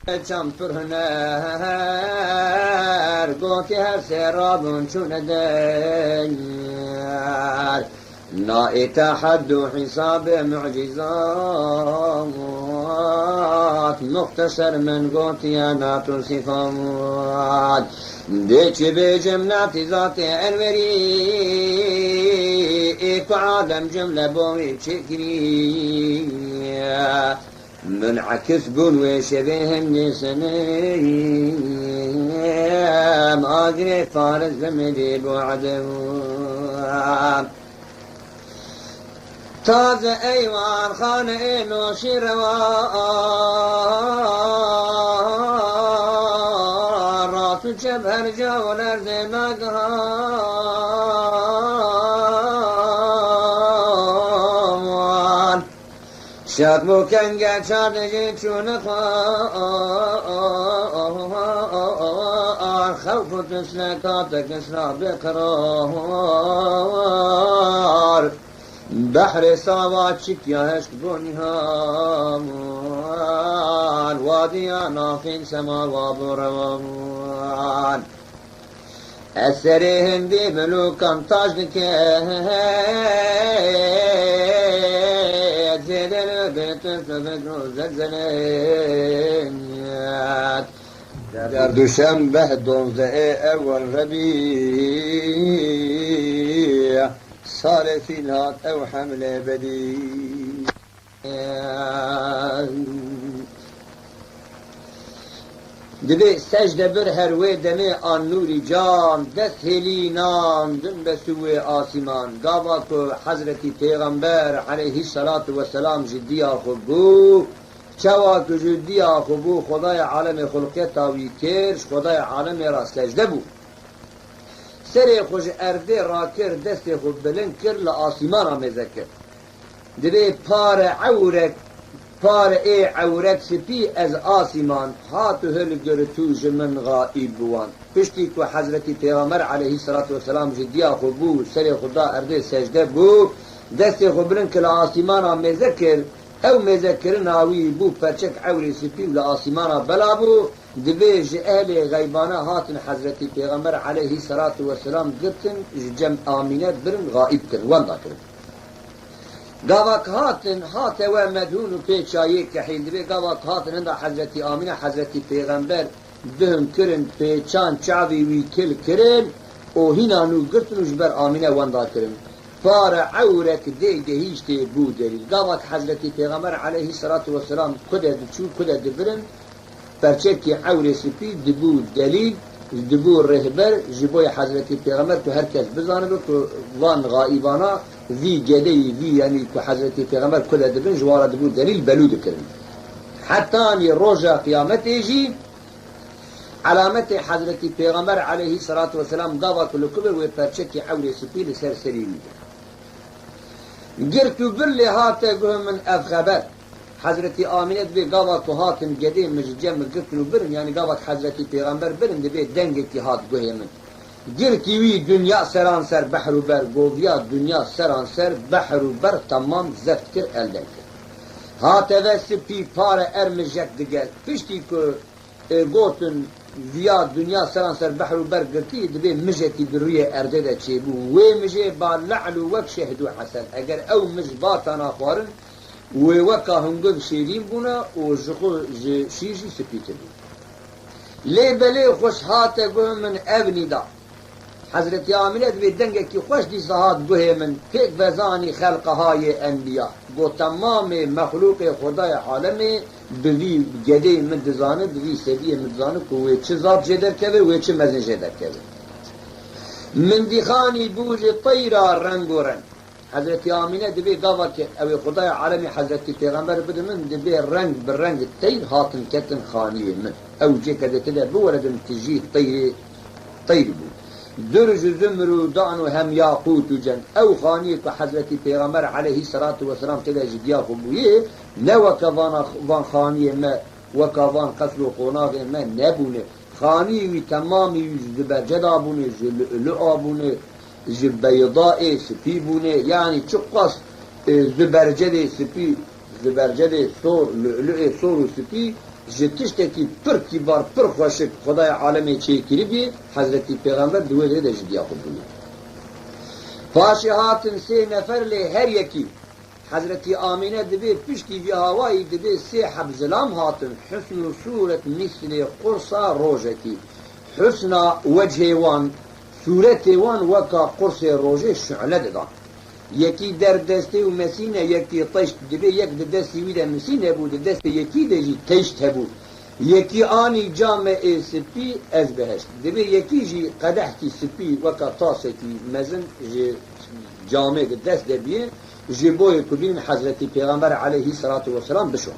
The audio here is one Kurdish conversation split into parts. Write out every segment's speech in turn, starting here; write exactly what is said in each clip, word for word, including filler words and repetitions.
Çend pir huner, gotî her sê rabûn çûne der. Naê teheddû hîsabê mucîzat, muxteser min gotiye nat û sîfat. Dê çi bêjim natî zatê enwerî, ê ku alem cimle bo wî çêkirî. Min ekis bûn wê şevê hindî sinim, agirê faris dimidî bû edem. Taze eywan xane ê noşî rewa, rast û çep her ca û lerzê nagihan. Şad bû kenge çar dijî çûne xwar, xewf û tisne kate kisra bê qerar. Behrê sawa çikiya hişk bû niha, wadiya nafên sema wa bû rewan. Ez serê hindî milûkan taş dike, zêde li bê tu tu bikro zelzele. Derduşem beh donze e ewel rebî, salê fîl hat ew hemle bedî. Divê secde bir her wê demê an nûrî can, dest hêlî nan, din besû wê asîman. Gava ku Hezretî Pêxember aleyhî selatu weselam ji diya xwe bû, çawa ku ji diya xwe bû, Xwedayê alemê xulqeta wî kir, ji Xwedayê alemê ra secde bû. Serê xwe ji erdê rakir, destê xwe bilind kir, li asîmana mêze kir. Divê pare ewrek, pare ê ewrek spî ez asîman, hat û hilgirt û ji min xaîb biwan. Piştî ku Hezretî Pêxember aleyhî selatu weselam ji diya xwe bû, serê xwe da erdê secde bû, destê xwe bilind kir li asîmana mêze kir, ew mêzekirina wî bû perçek ewrê spî û li asîmana bela bû. Divê ji ehlê xeybane hatin Hezretî Pêxember aleyhî selatu weselam girtin, ji cem Amîne birin, xaîb kirin, wenda kirin. Gava ku hatin, hate we medhûn û pê çayê kehîl. Divê gava ku hatin hinda Hezretî Amîne, Hezretî Pêxember duhun kirin, pêçan çavî wî kil kirin û hîna nû girtin û ji ber Amîne wenda kirin. Pare ewrek dê gehîştê bû delîl. Gava ku Hezretî Pêxember aleyhî selatu weselam ku de diçû, ku de dibirin, perçekî ewrê spî dibû delîl, dibû rêhber ji bo yê Hezretî Pêxember ku her kes bizanibe ku van xaîbana vî gedeyî, vî, yanî ku Hezretî Pêxember ku de dibin, ji wan re dibû delîl, belû dikirin. Hetanî roja qiyametê jî alametê Hezretî Pêxember aleyhî selatu weselam gava ku li ku be wê perçekî ewrê spî li ser serê wî be. Girt û bir lê hate guh min ev xeber. Hezretî Amîne dibê gava ku hatin gedê min ji cem min girtin û birin, yanî gava ku Hezretî Pêxember birin, dibê dengekî hat guhê min. Girtî wî dinya seranser behr û ber, goviya dinya seranser behr û ber temam zeft kir, elden kir. Hate ve spî pare ermijek diger. Piştî ku Ê, gotin, viya dinya seranser behr û ber girtî, divê mijekî di rûyê erdê de çêbû. Wê mijê ba le'l û wek şehd û esel. Eger ew mij batana xwarin, wê weka hungiv şêrîn bûna û ji xwe ji şîr jî spîtir bû. Lê belê xweş hate guh min ev nîda. Hezretî Amîne dibê dengekî xweş dîsa hat guhê min, pêk vezanî xelqa ha yê enbiya. Got, temamê mexlûqê Xwedayê alemê bi vî gedeyê min dizane, bi vî sediyê min dizane ku wê çi zaf jê derkeve, wê çi mezin jê derkeve. Min dîxanî bû ji teyra reng û reng. Hezretî Amîne dibê gava ke ew ê Xwedayê alemê Hezretî Pêxember bide min, dibê reng bi reng teyr hatin ketin xaniyê min. Ew cê ke de tide biweredin tijî teyrê teyr bû. Dur ji zimrûdan û hem yaqût û ceng. Ew xaniyê ku Hezretî Pêxember aleyhî selatu weselam tê de ji diya xwe bûyê, ne weke vana, van xaniyê me, weka van qesr û qonaxê me nebûne. Xaniyê wî temamî wî ji ziberceda bûne, ji lu'lu'a bûne, ji beydayê spî bûne. Yanî çiqas, e, zibercedê spî, zibercedê sor, lu'lu'ê sor û spî, ji tiştekî pir kîbar, pir xweşik Xwedayê alemê çêkiribî, Hezretî Pêxember di wê derê de ji diya xwe bûye. Paşê hatin sê nefer lê her yekî Hezretî Amîne dibê piştî vî hawayî dibê sê heb zilam hatin, husn û sûret mîslê qursa rojekî. Husna wechê wan, sûretê wan weka qursê rojê şule didan. Yekî der destê û mesîne, yekî teşt dibê, yek di destê wî de misîne bû, di destê yekî de jî teşt hebû. Yekî anî came ê sipî, ez biheşt. Dibê yekî jî qedehkî sipî weka tasekî mezin ji camê di dest de bîye, ji bo yê ku bînin Hezretî Pêxember aleyhî selatu weselam bişon.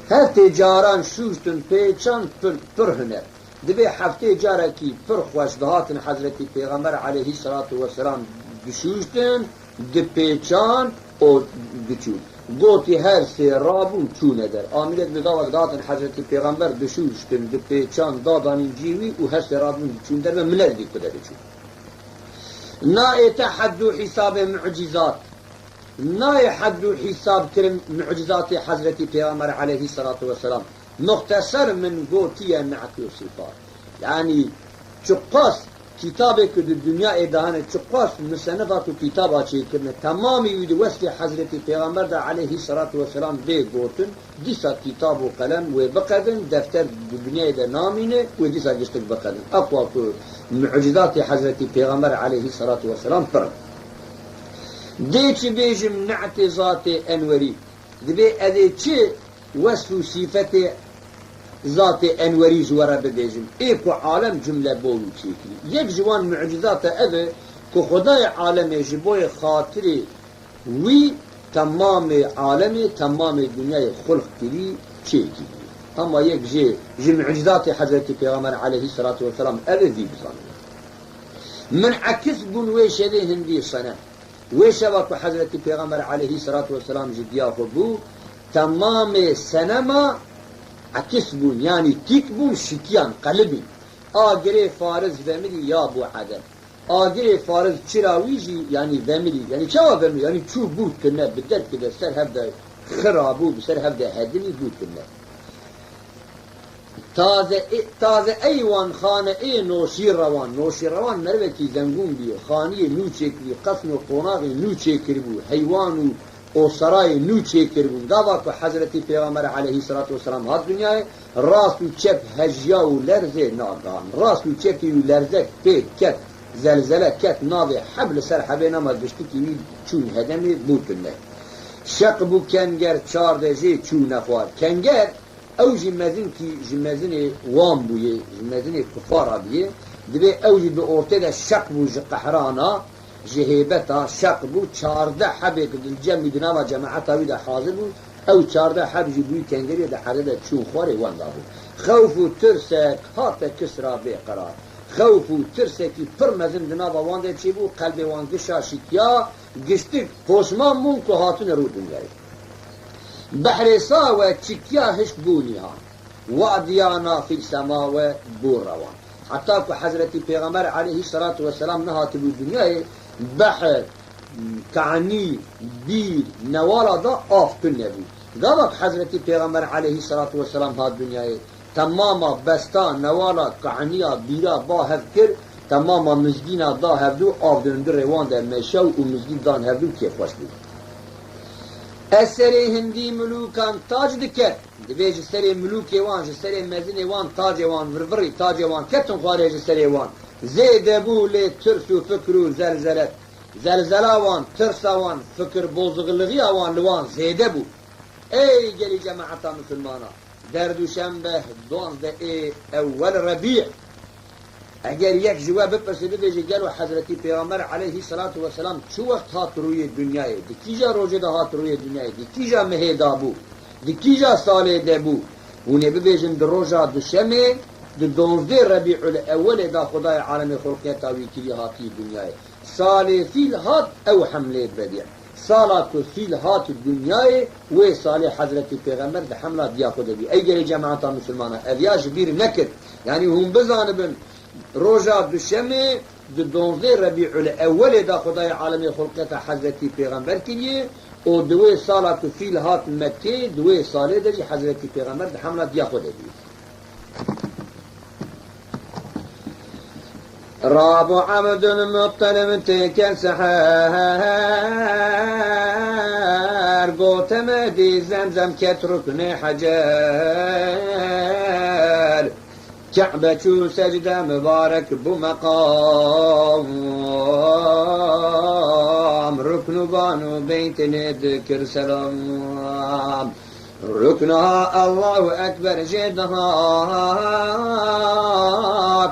Heftê caran şûştin pêçan pir, pir huner. Dibê heftê carekî pir xweş dihatin Hezretî Pêxember aleyhî selatu weselam dişûştin, dipêçan û diçûn. Gotî her sê rabûn çûne der. Amîne dibê gavek dihatin Hezretî Pêxember dişûştin, dipêçan, dadanîn cî wî û her sê rabûn diçûn derve, min nedidî ku de diçûn. Nayê te hed û hîsabê mucîzat. Nayê hed û hîsab kirin mucizatê Hezretî Pêxember aleyhî selatu weselam. Muxteser min gotiye ne'tê û sifat. Yanî çiqas kitabê ku di dinyayê de hene, çiqas musennifa ku kitaba çêkirine, temamî wî di wesfê Hezretî Pêxember de aleyhî selatu weselam bê gotin, dîsa kitab û qelem wê biqedin, defter di dinyayê de namîne, wê dîsa giştik biqedin. Eqwa ku mucizatê Hezretî Pêxember aleyhî selatu weselam pir in. Dê çi bêjim ne'tê zatê Enwerî? Dibê ez ê çi wesf û sîfetê zatê Enwerî ji we re bibêjim? Ê ku alem cumle bor û çêkirî. Yek ji wan mucizata ev e ku Xwedayê alemê ji boyê xatirê wî temamê alemê, temamê dinyayê xulq kirî, çêkirî. Hema yek jê ji mucizatê Hezretî Pêxember aleyhî selatu weselam ev e, vî bizanîne. Min ekis bûn wê şevê hindî senem. Wê şeva ku Hezretî Pêxember aleyhî selatu weselam ji diya xwe bû, temamê senema ekis bûn, yanî tîk bûn, şikiyan, qelibîn. Agirê Faris vemirî ya bû edem. Agirê Faris çira wî jî, yanî vemirî. Yanî çawa vemirî? Yanî çû bû tune, bi derkî de ser hev de xira bû, bi ser hev de hedimî bû tune. Taze, taze ey wan xane ê noşîrewan. Noşîrewan merivekî zengûn bî. Xaniyê nû çêkirî, qesm û qonaxê nû çêkiribû. Heywan û osarayê nû çêkiribûn. Gava ku Hezretî Pêxember aleyhî selatu weselam hat dinyayê, rast û çep hejiya û lerzê nagihan. Rast û çepî û lerzek pê ket, zelzele ket navê heb, li ser hebê nema giştikî wî çûn hedemê bû tune. Şeq bû kenger, çardejê çûne xwar. Kenger, ew jî mezinkî ji mezinê wan bûye, ji mezinê kufara bûye. Dibê ew jî di ortê de şeq bû ji qehrana, ji hêbeta şeq bû. Çardeh hebê ku di cem wî, di nava cemaeta wî de hazir bû, ew çardeh heb jî bûyî kengeriyê di erdê de çûn xwarê wan dabû. Xewf û tirsek hate Kisra bê qerar. Xewf û tirsekî pir mezin di nava wan de çêbû, qelbê wan gişa şikiya, giştik poşman bûn ku hatine rû dinyayê. Behrê Sawe çikiya hişk bû nîhan. Wadiya nafîl sema we bû rewan. Heta ku Hezretî Pêxember aleyhî selatu weselam nehatibû dinyayê, behr, kanî, bîr, newala da av tune bû. Gava ku Hezretî Pêxember aleyhî selatu weselam hat dinyayê, temama besta, newala, kaniya, bîra ba hev kir, temama mizgîna da hevdû, av di hundirê wan de meşew û mizgîn dan hevdû, kêfxweş bû. Ez serê hindî milûkan tac diket, dibê ji serê milûkê wan, ji serê mezinê wan tacê wan virvirî, tacê wan ketin xwarê ji serê wan. Zêde bû lê tirs û fikir û zelzelet. Zelzela wan, tirsa wan, fikir bozixlixiya wan li wan zêde bû. Ey gelî cemaeta misilmana, der duşembe duwazdeh ê ewwel Rebî, eger yek ji we bipirse, bibêje, gelo Hezretî Pêxember aleyhî selatu weselam çi wext hat rûyê dinyayê, di kîja rojê de hat rûyê dinyayê, di kîja mehê de bû, di kîja salê de bû? Hûn ê bibêjin, di roja duşemê, di donzdeh Rebîul Ewwelê de Xwedayê alemê xulqiyeta wî kirî, hatî dinyayê. Salê fîl hat ew hemlê bedî. Sala ku fîl hat dinyayê, wê salê Hezretî Pêxember di hemla diya xwe de bî. Ey gelê cemaeta misilmana, ev ya ji bîr nekir. Yanî hûn bizanibin, roja duşemê di donzdeh Rebîul Ewwelê de Xwedayê alemê xulqeta Hezretî Pêxember kiriye Û di wê sala ku fîl hat Mekkê, di wê salê de jî Hezretî Pêxember di hemla diya xwe de bû. Rabû Ebdulmuttalib têke seher, gote me dî Zemzem ket ruknê Hecer. Ke'be çû secde mibarek bû meqam, rukn û ban û beytê lê dikir selam. Rukna Allahu Ekber jê dihat,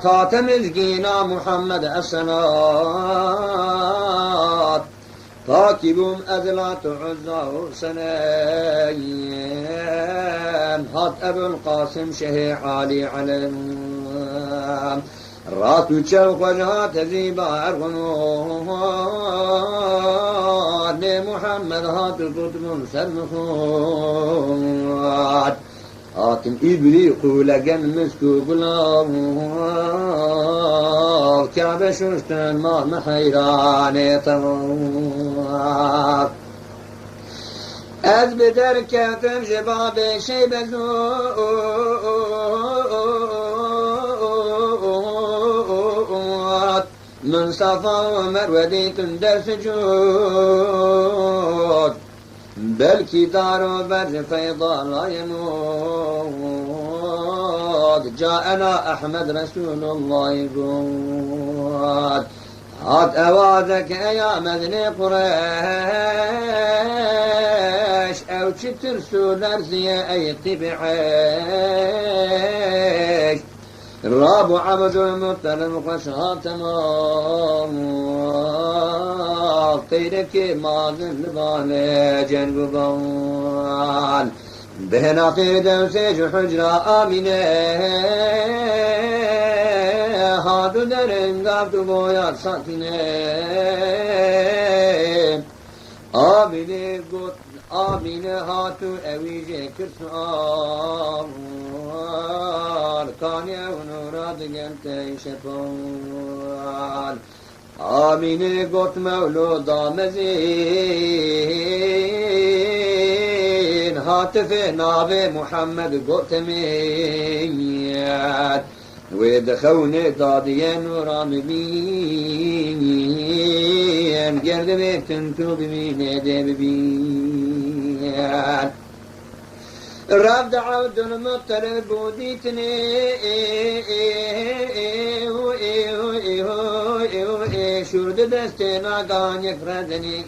hate mizgîna Muhammed Esenat. Pakî bûm ez Lat û Uzza û Senem, hat Ebul Qasim Şehê Alî Elem. Rast û çev xwe ji hate zîba erxunat, lê Muhammed hat û kutbûn ser mixwat. Hatim îbrîq û legen misk û gulav, Kabe şuştin ma me heyranê tewaf. Ez bi derketim ji babê Şeybe zûd, min Safa û Merwe dîtin der sucûd. Belkî dar û ber ji feyda layê mûd, caena Ehmed Resûlullahî got. Hat ewazek eya mezinê Qureyş, ew çi tirs û lerziye ey tîbî eş. Rabû Ebdulmuttalib xweş hate mal, qeyrekê mazin li vanê ceng û bal. Bihêna xêr dewsê ji hucra Amîne, hat û derin gaft û boya sakîne. Amîne got, Amîne hat û ewî jê kir sual. Kanî ew nûra digel te şepal. Amîne got, Mewlûda mezin, hatifê navê Muhammed got Emîn. Wê di xewnê dadiye nûra bibîn, ger divê tim tu bibînê dê bibîn. Rev di Ebdulmuttalib bû dîtinê, şûr di destê nagan yek rezinî.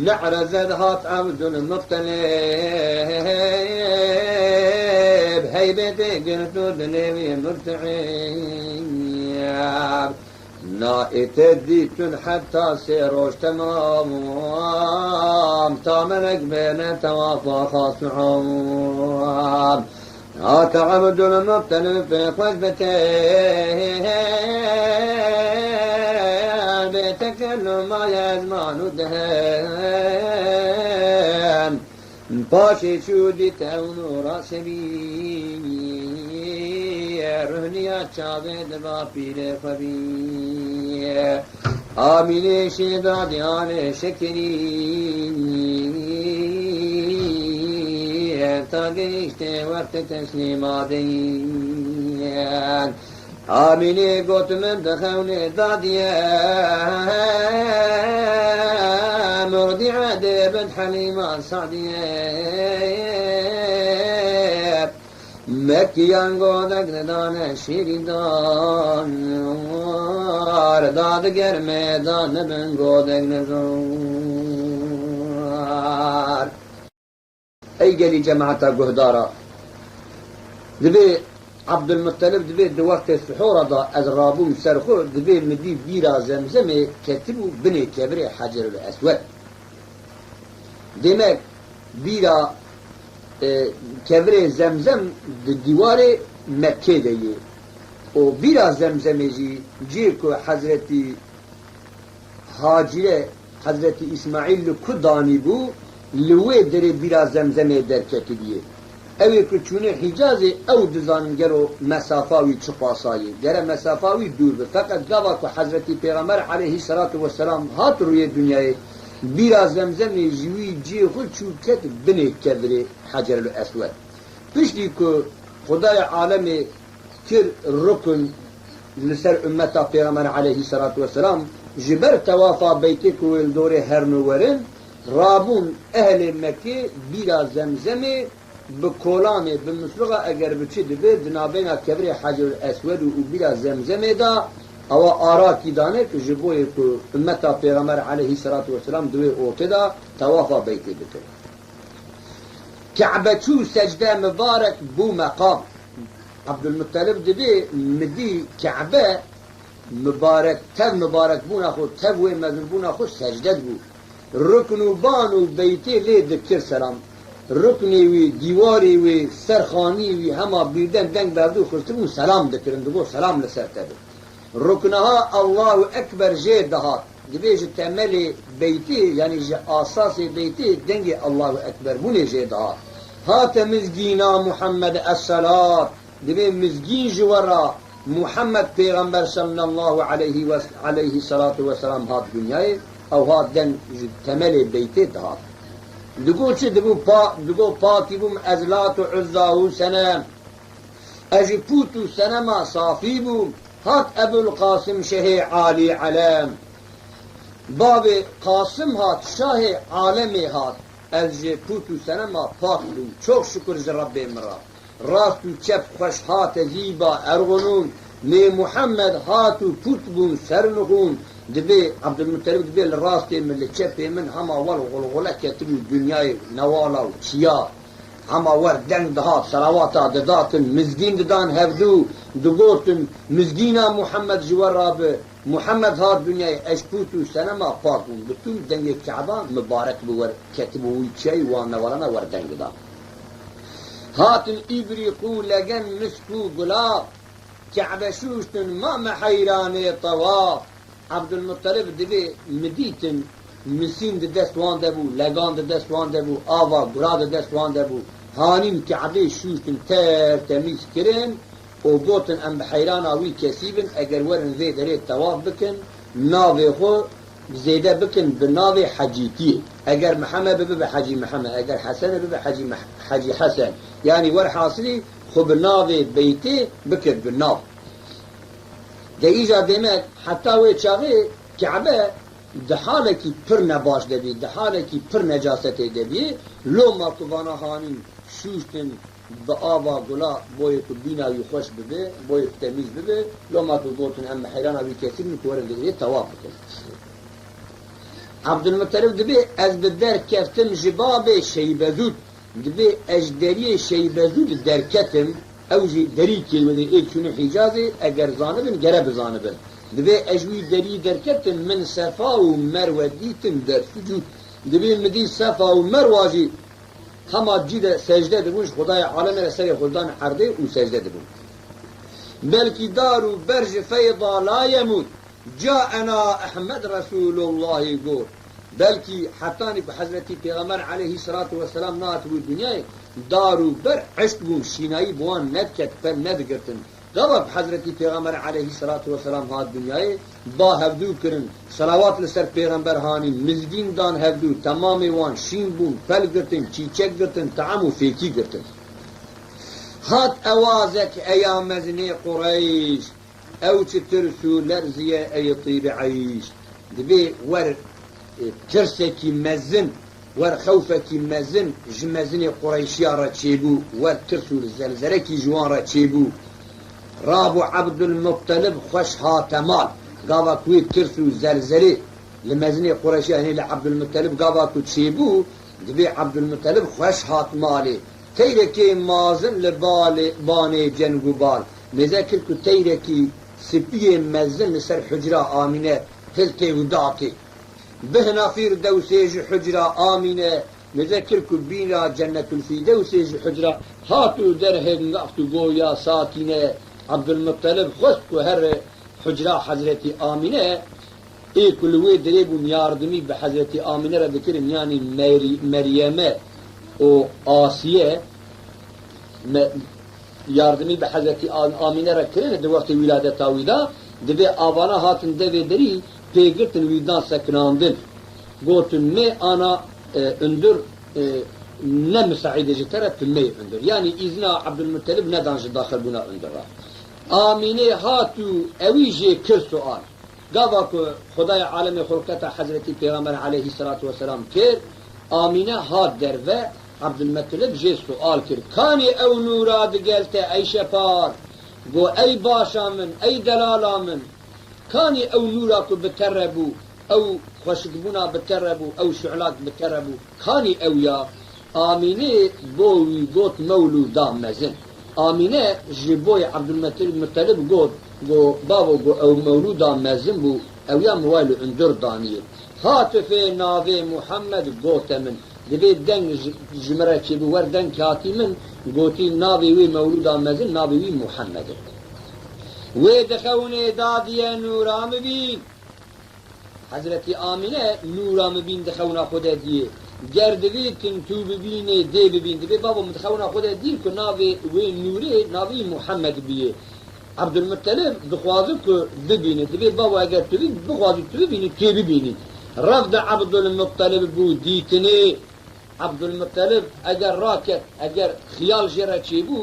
Ne'rezed hat Ebdulmuttalib, heybetê girt û dilê wî murtehib. Na ete dîtun heta sê roj temam, ta melek bêne tewafa xas nuam. Hate Ebdulmuttalib pê xweş bete, bê tekellum maye ezman û dehen. Paşê çû dît ew nûra sebî, ruhniya çavê diba pîrê xwe bî. Amînê şêda diyarê şekirî, ta gehiştê wextê teslîma deyî. Amînê got, min di xewnê dadiye, murdîe dê bin Helîma Sadiye. Mekkiyan godek didane şîrî dar, dadiger mêdan bin godek nizar. Ey gelî cemata guhdara, divê Ebdulmuttalib divê di wextê sihora da ez rabûm ser xwe, divê min dî bîra Zemzemê ketibû binê kevirê Hecerul Eswed. Demek bîra, e, kevirê Zemzem di dîwarê Mekkê de yê. Û bîra Zemzemê jî cihê ku Hezretî Hacîre Hezretî Îsmaîl li ku danîbû, li wê derê bîra Zemzemê derketibiye. Ew ê ku çûne Hîcazê, ew dizanin gelo mesafa wî çi pasa ye. Gere mesafa wî dûr be. Feqet gava ku Hezretî Pêxember aleyhisselatu vesselam hat rûyê dinyayê, bîra Zemzemê ji wî cihê xwe çû ket binê kevirê Hecerul Eswed. Piştî ku Xwedayê alemê kir rukn li ser ummeta Pêxember aleyhisselatu vesselam, ji ber tewafa beytê ku wê li dorê herin û werin, rabûn ehlê Mekkê bîra Zemzemê bi kolanê, bi misluxa eger bi çi dibe, di navbeyna kevirê Hecerul Eswed û, û bîra Zemzemê de, ewa arakî dane ku ji bo yê ku ummeta Pêxember aleyhisselatu vesselam di wê otê de tewafa beytê bikin. Ke'be çû secde mibarek bû meqam. Abdulmuttalib dibê mi dî Ke'be mibarek, tev mibarekbûna xwe, tev wê mezinbûna xwe secde dibû. Rukn û ban û beytê lê dikir selam. Ruknê wî, dîwarê wî, serxanî wî hema bîrden deng berdû xistibûn selam dikirin, digot selam li ser te be. Ruknaha Allahu Ekber jê dihat. Dibê ji temelê beytê, yanî ji asasê beytê dengê Allahu Ekber bûnê jê dihat. Hate mizgîna Muhammed es-selat. Dibê mizgîn ji we re Muhammed Pêxember sallallahu aleyhi ve, aleyhi salatu ve selam hat dinyayê. Ew hat deng ji temelê beytê dihat. Digot çi? Digot pa-, digot pakî bûm ez Lat û Uzza û senem. Ez ji pût û senema safî bûm, hat Ebul Qasim Şehê Alî Elem. Bavê Qasim hat, şahê alemê hat, ez ji pût û senema pak bûm, çok şükür ji Rebbê min re. Rast û çep xweş hate zîba erxunûn, lê Muhammed hat û pût bûn ser nixûn. Dibê, Ebdulmutelib dibê li rastê min, li çepê min hema wel xulxule ketibû dinyayê newala û çiya. Hema wer deng dihat, selawata didatin, mizgîn didan hevdû, digotin, mizgîna Muhammed ji we rabe, Muhammed hat dinyayê, ez pût û senema pak bûm, bi tûm dengê Keba mibarek bi wer ketibû wî çiyayî wan newarana wer deng didan. Hatin îbrîq û legen misk û gulab, Kebe şûştin, mame heyranê tewaf. Ebdulmutelib dibê mi dîtin, misîn di dest wan de bû, legan di dest wan de bû, ava gura di dest wan de bû. Hanîn Kebê şûştin, ter temîz kirin û gotin, em bi heyrana wî kesî bin, eger werin vê derê tewaf bikin, navê xwe zêde bikin bi navê Hecîtiyê. Eger Mihemed bibe, bibe Hecî Mihemed, eger Hesene bibe, Hecî Meh-, Hecî Hesen. Yanî werhasilî xwe bi navê beytê bikir bi nav. De îca demek heta wê çaxê Kebe di halekî pir nebaş de bî, di halekî pir necasetê de bî. Loma ku vana hanîn şûştin bi ava gula, boyê ku bîna wî xweş bibe, boyê ku temîz bibe, loma ku gotin em bi heyrana wî kesî bin ku werin vê derê tewaf bikin. Ebdulmutelib dibê, ez bi der keftim ji babê Şeybezûd. Dibê ez ji deriyê Şeybezûd derketim, ew jî derîkê wê ê çûne Hîcazê, eger zanibin, gere bizanibin. Dibê ez ji wî derî derketim, min Sefa û Merwe dîtin der sucûd. Dibê min dî Sefa û Merwa jî hema cî de secde dibûn, ji Xwedayê alemê re serê xwe dan erdê û secde dibûn. Belkî dar û ber ji feyda la yemût. Caena Ehmed Resûlullahî got, belkî hetanî ku Hezretî Pêxember aleyhisselatu vesselam nehatibû dinyayê, dar û ber eşk bûn, şînayî bi wan nediket, per nedigirtin. Gava ku Hezretî Pêxember aleyhisselatu vesselam hat dinyayê, ba hevdû kirin, selawat li ser Pêxember hanîn, mizgîn dan hevdû, temamê wan şîn bûn, pel girtin, çîçek girtin, team û fêkî girtin. Hat ewazek eya mezinê Qureyş, ew çi tirs û lerziye ey tîbi eyş. Dibê wer, e, tirsekî mezin, wer xewfekî mezin ji mezinê Qureyşiya re çêbû, wer tirs û zelzerekî ji wan re çêbû. Rabû Ebdulmuttelib xweş hate mal. Gava ku wê tirs û zelzelê li mezinê Qureyşiya, yanî li Ebdulmuttelib gava ku çêbû, dibê Ebdulmuttelib xweş hat malê. Teyrekê mazin li balê, banê ceng û bal. Mêze kir ku teyrekî spiyê mezin li ser hucra Amîne hiltê û datê. Bihna Fîrdewsê ji hucra Amîne, mêze kir ku bîna Cennetulfîrdewsê ji hucra hat û derhêngaxt û goya Sakîne. Ebdulmuttelib xwest ku here hucra Hezretî Amîne, ê ku li wê derê bûn, yardimî bi Hezretî Amîne re dikirin, yanî Merî-, Meryeme û Asiye, me-, yardimî bi Hezretî Am-, Amîne re kirine di wextê wîladeta wî de, divê avana hatin devê derî pê girtin wî dan sekinandin. Gotin, mê ana, e, undur, e, ne misaîd e ji te re, tu meyê undur. Yanî îzna Ebdulmutelib nedan ji daxilbûna undur re. Amînê hat û ewî jê kir sual. Gava ku Xwedayê alemê xulqeta Hezretî Pêxember aleyhisselatu vesselam kir, Amîne hat derve, Ebdulmutelib jê sual kir, kanî ew nûra digel te ey şepar? Got, ey başa min, ey delala min, kanî ew nûra ku bi te re bû, ew xweşikbûna bi te re bû, ew şu'la ku bi te re bû, kanî ew ya? Amînê bo wî got mewlûda mezin. Amîne ji boyê Ebdulmutelib got, got, bavo, got, ew mewlûda mezin bû, ew ya min wayê li undur daniyê. Hatifê navê Muhammed gote min. Divê deng ji, ji min re çêbû, wer deng hatî min, gotî, navê wê mewlûda mezin, navê wî Muhammed e. Wê dixewnê dadiye nûra min bîn. Hezretî Amîne nûra min bîn di xewna xwe de diyê. Ger divê tintû bibînê, dê bibîn. Dibê babo min di xewna xwe de dîn ku navê wê nûrê, navê wî Muhammed biyê. Ebdulmutelib dixwaze ku bibîne. Dibê babo eger tu bî-, bixwazî tu bibînî, tê bibînî. Revde Ebdulmutelib bû dîtinê. Ebdulmutelib eger raket, eger xiyal jê re çêbû,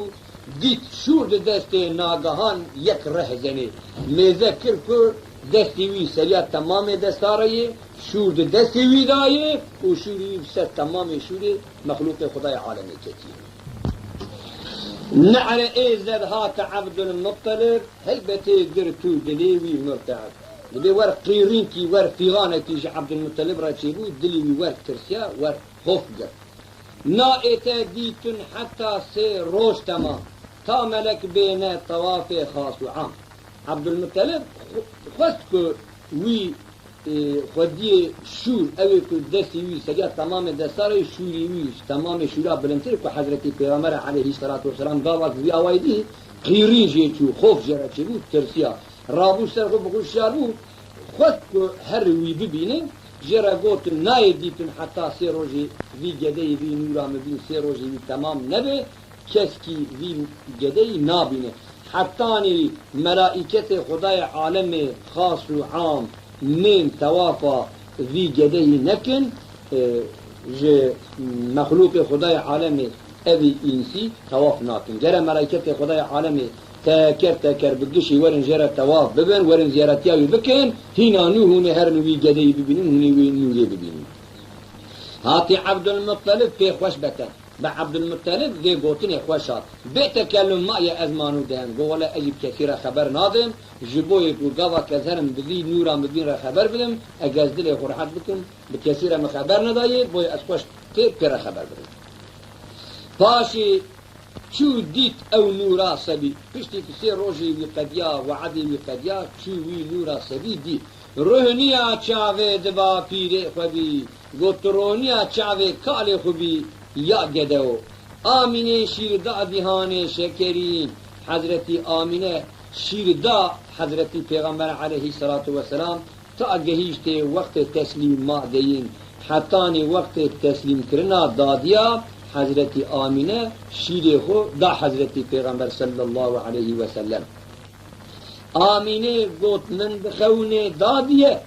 dît şûr di destê nagehan yek reh zenê. Mêze kir ku destê wî seriya temamê desta re yê, şûr di destê wî de yê û şûrê wî bi ser temamê şûrê mexlûqê Xwedayê alemê ketiye. Ne're ê zed hate Ebdulmutelib, helbetê girtû dilê wî murte'ib. Dibê wer qîrînkî, wer fîxanekî ji Ebdulmutelib re çêbû, dilê wî wer tirsiya, wer hof girt. Na ê te dîtin heta sê roj temam, ta melek bêne tewafê xas û am. Ebdulmutelib xwe-, xwest ku wî, e, xwediyê şûr, ew ê ku destê wî seriya temamê destarê, şûrê wî ji temamê şûra bilindtir ku Hezretî Pêxember aleyhisselatu vesselam gava ku wî awayî dî, qîrîn jê çû, xof jê re çêbû, tirsiya. Rabû ser xwe bi xwe şiyar bû, xwest ku her wî bibîne, jê re gotin, nayê dîtin heta sê rojê vî gedeyê vî nûra min bîn, sê rojê wî temam nebe, keskî vî gedeyî nabîne. Hetanî melaîketê Xwedayê alemê xas û am nên tewafa vî gedeyî nekin, e, ji mexlûqê Xwedayê alemê evî însî tewaf nakin. Gere melaîketê Xwedayê alemê teker teker bi gişî werin jê re tewaf bibin, werin ziyaretiya wî bikin, hîna nû hûn ê herin wî gedeyî bibînin, hûn ê wî nûrê bibînin. Hatî Ebdulmutelib pê xweş bete. Bi Ebdulmutelib vê gotinê xweş hat. Bê tekellum ma ye ez manû dehem. Got, wele ez jî bi kesî re xeber nadim. Ji bo yê ku gava ke ez herim bi vî nûra min bîn re xeber bidim, eke ez dilê xwe rehet bikim, bi kesî re min xeber nedayê, boye ez xweş tê pê re xeber bidim. Paşê çû dît ew nûra sebî. Piştî ku sê rojê wî qediya, we'edê wî qediya, çû wî nûra sebî dît. Ruhniya çavê di bapîrê xwe bî, got, tu roniya çavê kalê xwe bî, ya gedewo. Amînê şîr da dîhanê şekerîn. Hezretî Amîne şîr da Hezretî Pêxember aleyhisselatu vesselam, ta gehîştê wextê teslîma deyîn. Hetanî wextê teslîmkirina dadiya Hezretî Amîne şîrê xwe da Hezretî Pêxember sallallahu aleyhi ve sellem. Amînê got, min di xewnê da diye.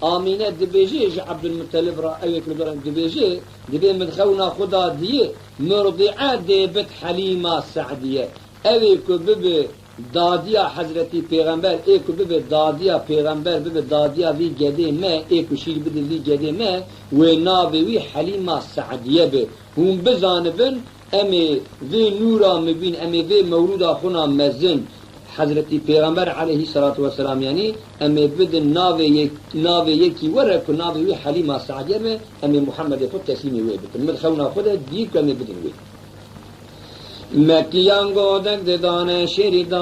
Amîne dibêje ji Ebdulmutelib re, ew yek li doran dibêje, dibê min di xewna xwe da diye, murdi'e dê bit Helîma Se'diye. Ew ê ku bibe dadiya Hezretî Pêxember, ê ku bibe dadiya Pêxember, bibe dadiya vî gedê me, ê ku şîr bide vî gedê me, wê navê wî Helîma Se'diye be. Hûn bizanibin, em ê vê nûra mibîn, em ê vê mewlûda xwina mezin, Hezretî Pêxember aleyhisselatu vesselam, yanî em ê bidin navê yek-, navê yekî we re ku navê wî Helîma Se'diye be, em ê Muhammedê xwe teslîmê wê bikin. Min xewna xwe de dî ku em ê bidin wê. Mekkiyan godek didane şêrî dar,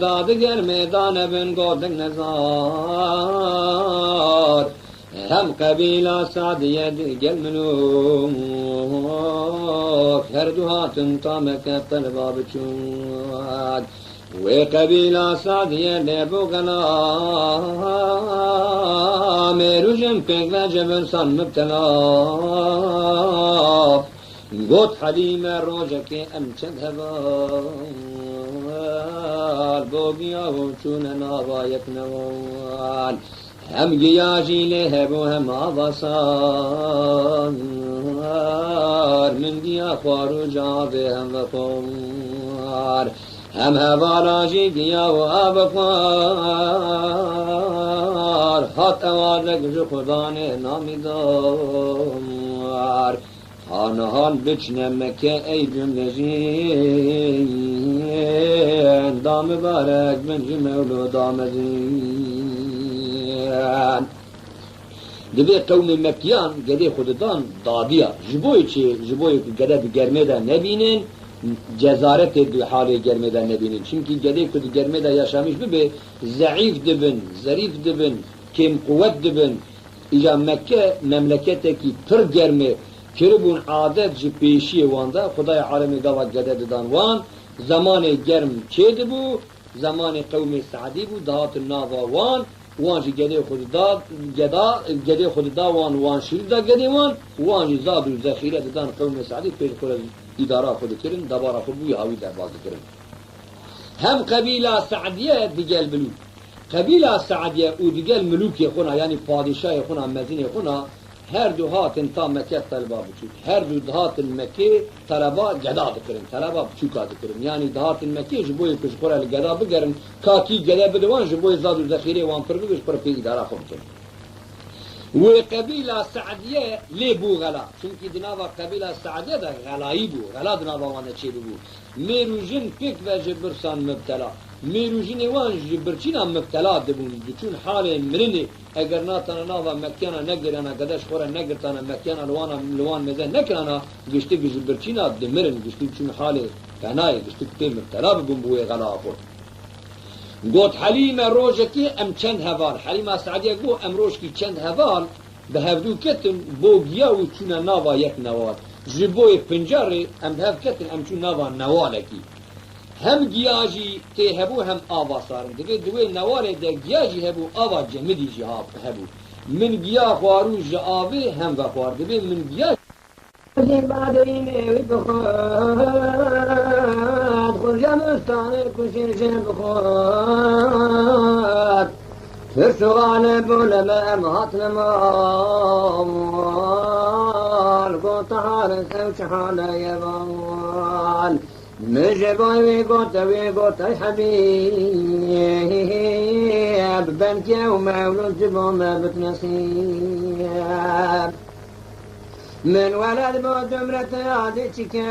dadiger mêdane bin godek nezar. Hem qebîla Sadiye digel min û her du hatin ta Mekke telba biçûk. Wê qebîla Sadiye lê bû gela, mêrûjin pêk ve ji bin san mibtela. Got Helîme, rojekê em çend heval, bo giya û çûne nava yek newal. Hem giya jî lê hebû hem avasar, min giya xwar û ji avê hem vexwar. Hem hevala jî giya û avê xwar, hat ewadek ji Xudanê namîdar. Hanihan biçine Mekke ey cumle jîn, da mibarek bin ji mewlûda mezin. Divê qewmê Mekkiyan gedê xwe didan dadiya. Ji bo yê çi? Ji bo yê ku gede di germê de nebînin, cezaretê di halê germê de nebînin. Çimkî gedê ku di germê de yaşamîş bibe, zeîf dibin, zerîf dibin, kêmquwet dibin. Îja Mekke memleketekî pir germ e. Kiribûn adet ji pêşiyê wan de, Xwedayê alemê gava gede didan wan, zemanê germ çêdibû, zemanê qewmê Se'dî bû, dihatin nava wan, wan jî gedê xwe dida, geda, gedê xwe dida wan, wan şîr dida gedê wan, wan jî zad û zexîre didan qewmê Se'dî, pêş xwe re îdara xwe dikirin, debara xwe bûyî hawî derbaz dikirin. Hem qebîla Se'diye digel Milûk. Qebîla Se'diye û digel milûkê xwe na, yanî padîşahê xwe na, mezinê xwe na, her du hatin ta Mekke telba biçûk. Her du dihatin Mekkê teleba geda dikirin, teleba biçûka dikirin. Yanî dihatin Mekkê ji bo yê ku ji xwe re li geda bigerin, ka kî gede bide wan, ji bo yê zad û zexîrê wan pir bibe, ji xwe re pê îdara xwe bikin. Wê qebîla Se'diye lê bû xela. Çimkî di nava qebîla Se'diye de xelayî bû. Xela di nava wan de çêbibû. Mêr û jin pêk ve ji birsan mibtela. Mêr û jinê wan ji birçîna mibtela dibûn. Diçûn halê mirinê. Eger natana nava Mekkiyana negirana, gede ji xwe re negirtana, Mekkiyana li wana, li wan mêze nekirana, giştik ji birçîna dimirin, giştik diçûn halê fenayê, giştik pê mibtela bibûn bi wê xela xwe. Got, Helîme, rojekê em çend heval. Helîma Se'diye got, em rojkî çend heval bi hevdû ketin, bo giya û çûne nava yek newal. Ji bo yê pinca rê em bi hev ketin, em çûn nava newalekî. Hem giya jî tê hebû hem ava sarin. Divê di wê newalê de giya jî hebû, ava cemidî jî ha-, hebû. Min giya xwarû ji avê hem vexwar. Divê min giya Jê badeyînê wî bixwat, xurca mistanê kuşên jê bixwat. Pirsuxane boleme em hatine mal, gota haris ew çi hale ye val. Min ji bay wî gote, wî gote, ey Hebîb, belkî ew mewlûd ji bo me bit nesîb. Min weled bo cumrete ya dê çi kem,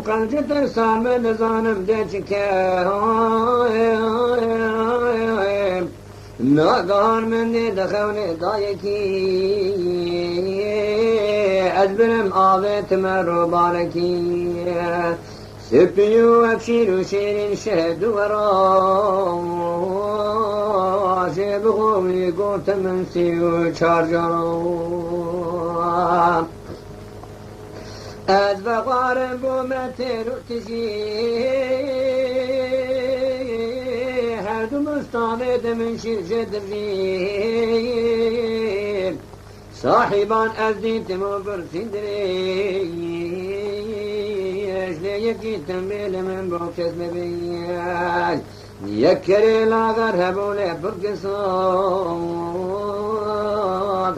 qencî tirsa min nizanim dê çi kem. Nagahan min dê dixewnê dayekî, ez birim avê time robalekî. Sipî û ev şîr û şêrîn şehd û wera, jê bixwe wî gote min sî û çar cara. Ez vexwarim bo me têr û tijî, her du mistanê de min şîr jê dirijî. Sahîban ez dîtim û birsîn dirêj, lê yekî tembêlê min bo kes nebêj. Yek kerê laxer hebû lê pir kesat,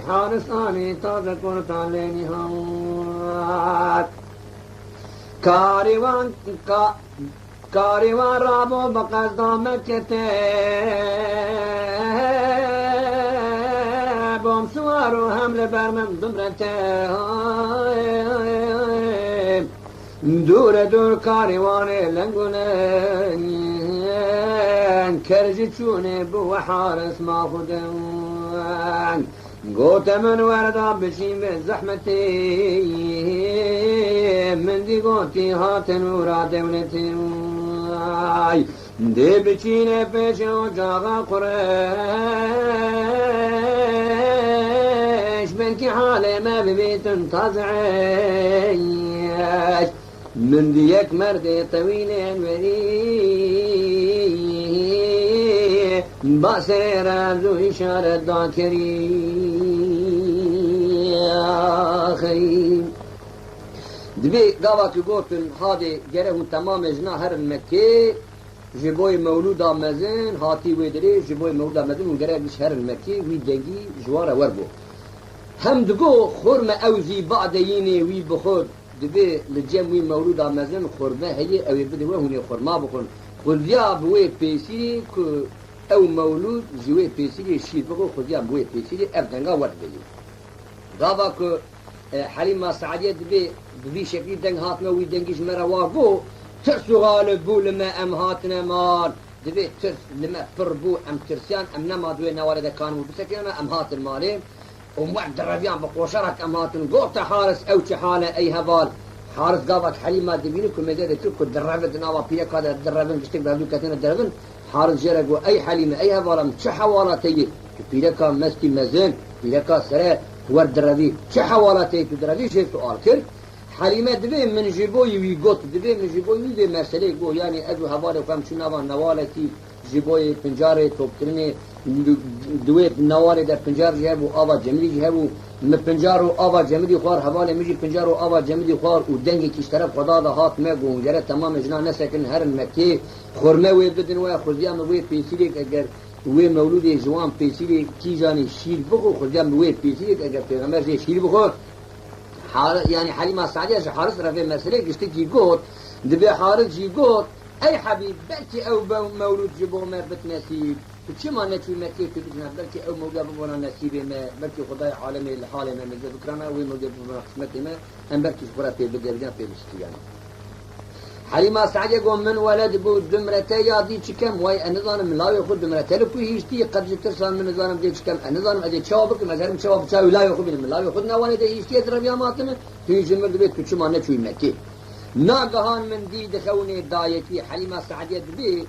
haris anî taze kurtan lê nîhat. Karî wan ka-, Karî wan rabû bi qesda me kete, bom siwar û hem li ber min bimrete. Dûre dûr karî wan ê leng û leng, ker ji çûnê bû we haris ma xwe deng. Gote min, werda biçîn vê zehmetê, min dî gotî hatin û ra dewletê. Ay, dê biçîne pêşê ocaxa Qureyş, belkî halê me bibîtin taze eyş. Min di yek merdê tewîlên werî, ba serê re zû îşaret da kerî. Axey. Dibê gava ki gotin, hadê gere hûn temamê jina herin Mekkê, ji boyê mewlûda mezin hatî wê dirê, ji boyê mewlûda mezin hûn gere giş herin Mekkê, wî dengî ji wan re wergo. Hem digo, xurme ew zî badeyînê wî bi xwe dibê li cem wî mewlûda mezin xurme heye, ew ê bide we, hûn ê xurma bixwin. Xudiya bi wê pêsîrê ku ew mewlûd ji wê pêsîrê şîr bixwe, xudiya bi wê pêsîrê ev denga werdibêjin. Gava ku, e, Helîma Seediye dibê bi vî şeklî deng hatine, wî dengî ji me re wa got, tirs û xalib bû li me, em hatine mal. Dibê tirs li me pir bû, em tirsiyan, em nema di wê newalê de kanin û bisekinana, em hatin malê. Û wek direviyan bi qoşarak em hatin. Gote Haris, ew çi hal e ey heval? Haris gavak Helîma dibînî ku mêze dikir ku direve di nava pîreka de direvin, giştik derdû ketine dervin. Haris jê re got, ey Helîme, ey hevala min, çi hewala te yê? Tu pîreka mestî mezin, pîreka sere wer direvî. Çi hewala te yê tu direvî? Jê sual kir. Helîme dibê min ji bo wî got, dibê min ji bo wî vê meseleyê got, yanî ez û hevalê xwe em çûn nava newalekî ji bo yê pincarê topkirinê, di wê newalê de pincar jî hebû, ava cemidî jî hebû. Min pincar û ava cemidî xwar, hevalê min jî pincar û ava cemidî xwar û dengekî ji teref Xweda de hat me, got, hûn gere temamê jina nesekin, herin Mekkê, xurme wê bidin we, xuziya min wê pêsîrêk eger wê mewlûdê ji wan pêsîrê kîjanî şîr bixwe, xuziya min wê pêsîrêk eger pêxember jê şîr bixwe. Har-, yanî Helîma Seediye ji Haris re vê meselê giştikî got, dibê Haris jî got, ey Hebîb, belkî ew be-, mewlûd ji bo me bit nesîb. Tu çima neçûyî Mekkê tu bicina, belkî ew mewlûda bibona nesîbê me, belkî Xwedayê alemê li halê me mêze bikirana, wê mewlûdê bibona qismetê me, em belkî ji xwe re pê bigerîna, pê bişikiyana. Helîma Seediye got, min weled bû, dumrete ya dî çi kem, way ez nizanim, min lawê xwe dumrete li ku hiştî, qet ji tirsan min nizanim dê çi kem, ez nizanim ez ê çawa bikim, ez herim çawa bi çavê lawê xwe bînim, min lawê xwe di newanê de hiştiye, direviya matine, tu yî ji min dibê tu çima neçûyî Mekkê. Nagehan min dî di xewnê dayekî, Helîma Seediye dibê,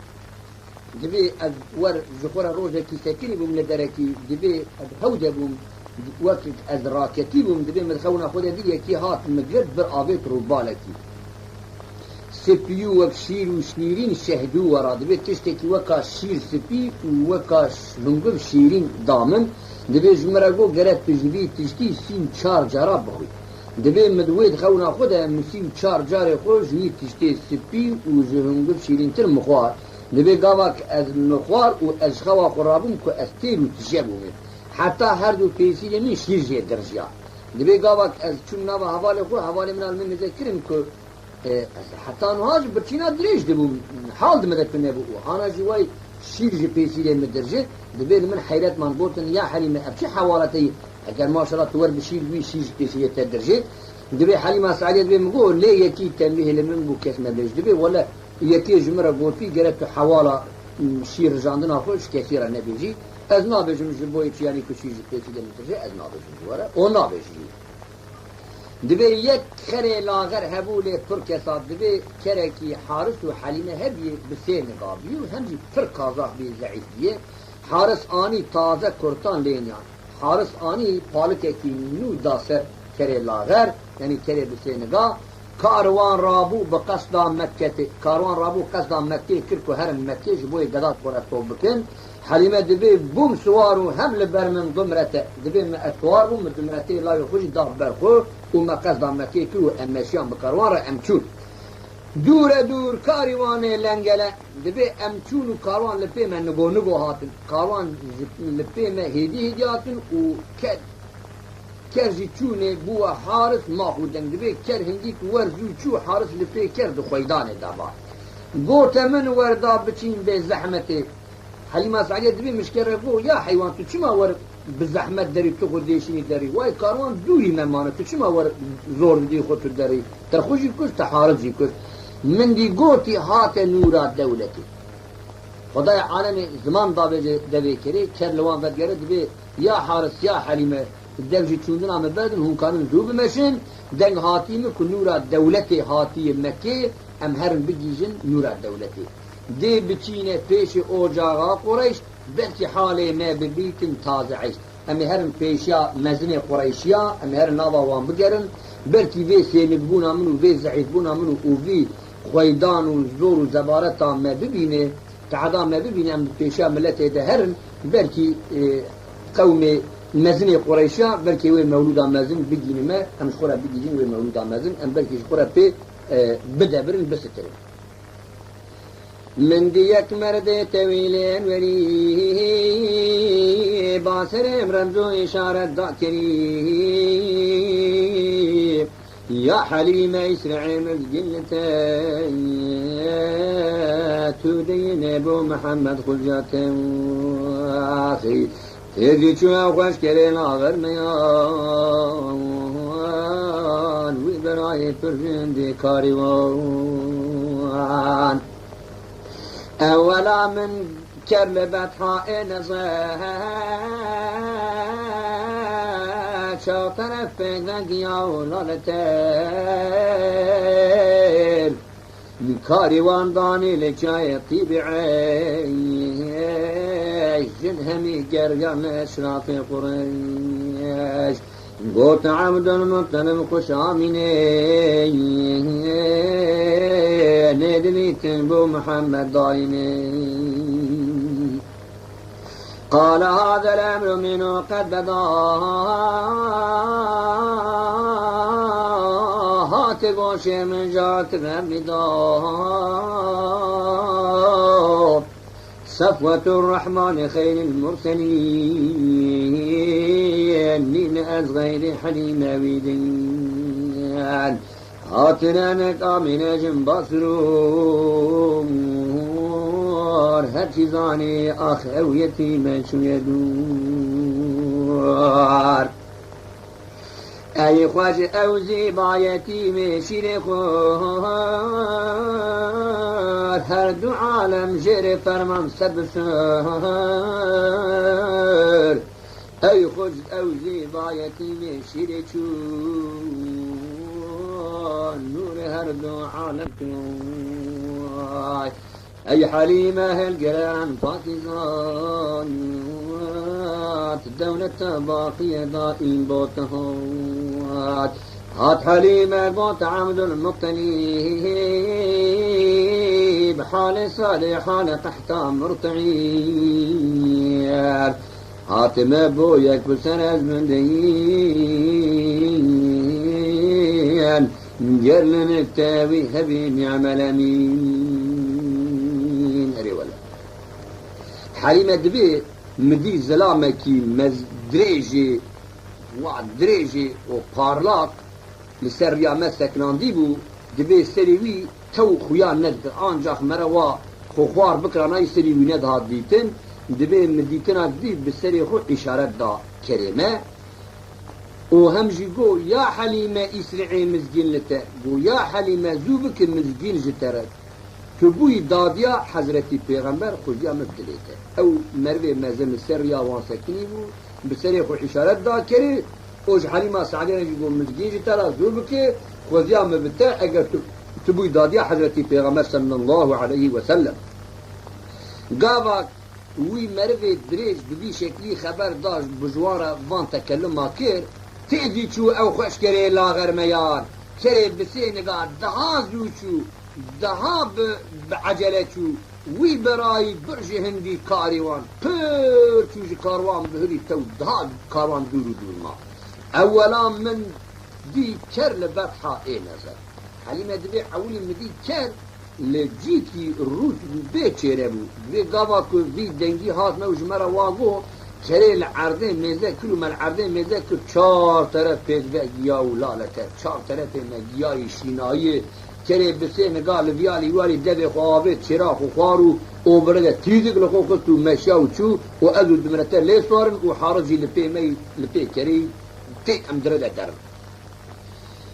dibê ez wer ji xwe re rojekî sekinî bûm li derekî, dibê ez hew de bûm, wek ez raketî bûm, dibê min xewna xwe de dî yekî hat min girt, bir avêt rûbalekî. Sipî û wek şîr û şîrîn şehdû wera, dibê tiştekî weka şîr sipî û weka ş-, hungiv şîrîn da min, dibê ji min re got, gere tu ji vî tiştî sî û çar cara bixwî. Dibê min di wê xewna xwe de min sî û çar carê xwe ji wî tiştê sipî û ji hungiv şîrîntir mixwar. Dibê gavak ez mixwar û ez ji xewa xwe rabûm ku ez têr û tije bûme. Heta her du pêsîrê min şîr jê dirjiya. Dibê gavak ez çûm nava hevalê xwe, hevalê min a li min mêze kirin ku, e, ez heta nuha ji birçîna dirêj dibûm, hal di min de tune bû û ana jî way şîr ji pêsîrê min dirji. Dibê li min heyret man, gotin, ya Helîme, ev çi hewala te yî? Eger maşallah tu wer bi şîr bî, şîr ji pêsîrê te dirjê. Dibê Helîma Seediye dibê min got, lê yekî tenbîhê li min bû, kes nebêj. Dibê wele yekê ji min re gotî, gere tu hewala, m, şîr rijandina xwe ji kesî re nebêjî. Ez nabêjim ji bo yê çi, yanî ku şîr ji pêsîrê min dirjê, ez nabêjim ji we re. O nabêjî. Dibê yek kerê laxer hebû lê pir kesat. Dibê kerekî Haris û Helîme hebiyê bi sê niga bî û hem jî pir kazax bî, zeîf biyê. Haris anî taze kurtan lê niyan. Haris anî palikekî nû da ser kerê laxer, yanî kerê bi sê niga. Karwan rabû bi qesda Mekketê. Karwan rabû qesda Mekkê kir ku herin Mekkê ji bo yê geda xwe re top bikin. Helîme dibê bûm siwar û hem li ber min dumrete. Dibê min ez siwar bûm, min dumretê lawê xwe jî da ber xwe û me qesda Mekkê kir û em meşiyan bi karwan re em çûn. Dûre dûr karîwanê lengele, dibê em çûn û karwan li pê me nigo nigo hatin. Karwan ji, li pê me hêdî hêdî hatin û ke-, Ker jî çûnê bûwe Haris max û deng. Dibê ker hingî ku wer zû çû, Haris li pê ker di xweydanê de va. Gote min, wer da biçîn bê zehmetê. Helîma Seediye dibê min ji ker re got, ya heywan, tu çima wer bi zehmet derî, tu xwe dêşînî derî? Way karwan dûrî me mane, tu çima wer zor didî xwe tu derî? Te xwe jî kuşt, te Haris jî kuşt. Min dî gotî hate nûra dewletê. Xwedayê alemê ziman davêje devê kerê, ker li wan vedigere dibê, ya Haris, ya Helîme, dev ji çûndina me berdin, hûn kanin zû bimeşin, deng hatî min ku nûra dewletê hatiye Mekkê, em herin bigihîjin nûra dewletê. Dê biçîne pêşê ocaxa Qureyş, belkî halê me bibîtin taze eyş. Em ê herin pêşiya mezinê Qureyşiya, em ê herin nava wan bigerin, belkî vê sênikbûna min û vê zeîfbûna min û, û vî xweydan û zor û zebareta me bibîne, Teada me bibîne, em di pêşiya miletê de herin, belkî, e, qewmê mezinê Qureyşiya, belkî wê mewlûda mezin bigînime, em ji xwe re bigihîjin wê mewlûda mezin, em belkî ji xwe re pê, e, bidebirin, bisikirin. Min dî yek merdê tewîlên werî, ba serê min remz û îşaret da kirî. Ya Helîme îsrê min gilite, tu deyine bo Mihemed xulca te axî. Têzî çû ew xweş kerê laxir meyan, wî birayê pir jindî karî wan. Ewela min ker li betha ê neze, çar teref pêk ve giya û lale têr. Karî wan danî li çayê tîbî ey, jin hemî geriyan li eşrafê Qureyş. Got Ebdulmuttalib xweş amînê, nê dibîtin bo Mihemed dayînê. قال هذا الأمر منه قد بدا، hate goşê min jat Rebbî da. صفوة الرحمن خير المرسلين، nîne ez xeyrê Helîme wî din. Hatine nek Amîne jin basrûr, her çî zanî ax ew yetîme çûye dûr. Ey xweş ew zîba yetîmê şîrê xwar, her du alem jêrê ferman ser bi ser. Ey xweş ew zîba yetîmê şîrê çû, nûrê her du alem çû. Ey Helîme hilgiran pakîzan, dewleta baqiye daîm bo te hat. Hat Helîme got Ebdulmuttalîb, halê salê halê qehta murteîr. Hatime bo yek bi ser ez min deyîn, ger li nek te wî hebî nî'mel emîn. Erê wele. Helîme dibê mi dî zilamekî mez-, dirêjê, wa dirêjê û parlak li ser riya me sekinandî bû, dibê serê wî tew xuya nedikir, ancax mere wa xwe xwar bikira nayê serê wî nedihat dîtin, dibê mi dîtina dî bi serê xwe îşaret da kerê me û hem jî got, ya Helîme îsri'ê mizgîn li te, got, ya Helîme zû bike mizgîn ji te re. Tu bûyî dadiya Hezretî Pêxember, xweziya min bi dilê te. Ew merivê mezin li ser riya wan sekinî bû, bi serê xwe îşaret da kerê û ji Helîma Se'dî re jî got, mizgîn ji te re zû bike, xweziya min bi te, eger tu, tu bûyî dadiya Hezretî Pêxember sallallahu aleyhi ve sellem. Gava wî merivê dirêj bi vî şeklî xeber da bi ji wan re van tekeluma kir, têzî çû ew xweş kerê laxer meyan, kerê bi sê niga daha zû çû, daha bi, bi ecele çû, wî berayî bir ji hindî karî wan pir çû ji karwan bihurî tew daha karwan dûr û dûr ma. Ewela min dî ker li betha ê nezer. Helîme dibê ewilî min dî ker li cîkî rût bê çêre bû. Divê gava ku vî dengî hat me û ji me re wa got, kerê li erdê mêze kir û me li erdê mêze kir çar teref pêk ve giya û lale ker. Çar terefê me giyayî şînayiyê kerê bi sê niga li viyalî walî devê xwe avêt, çêra xwe xwar û obire de tîzik li xwe xist û meşiya û çû û ez û dimire te lê swarin û haris jî li pê me yî, li pê kerê yî tê em dire de derin.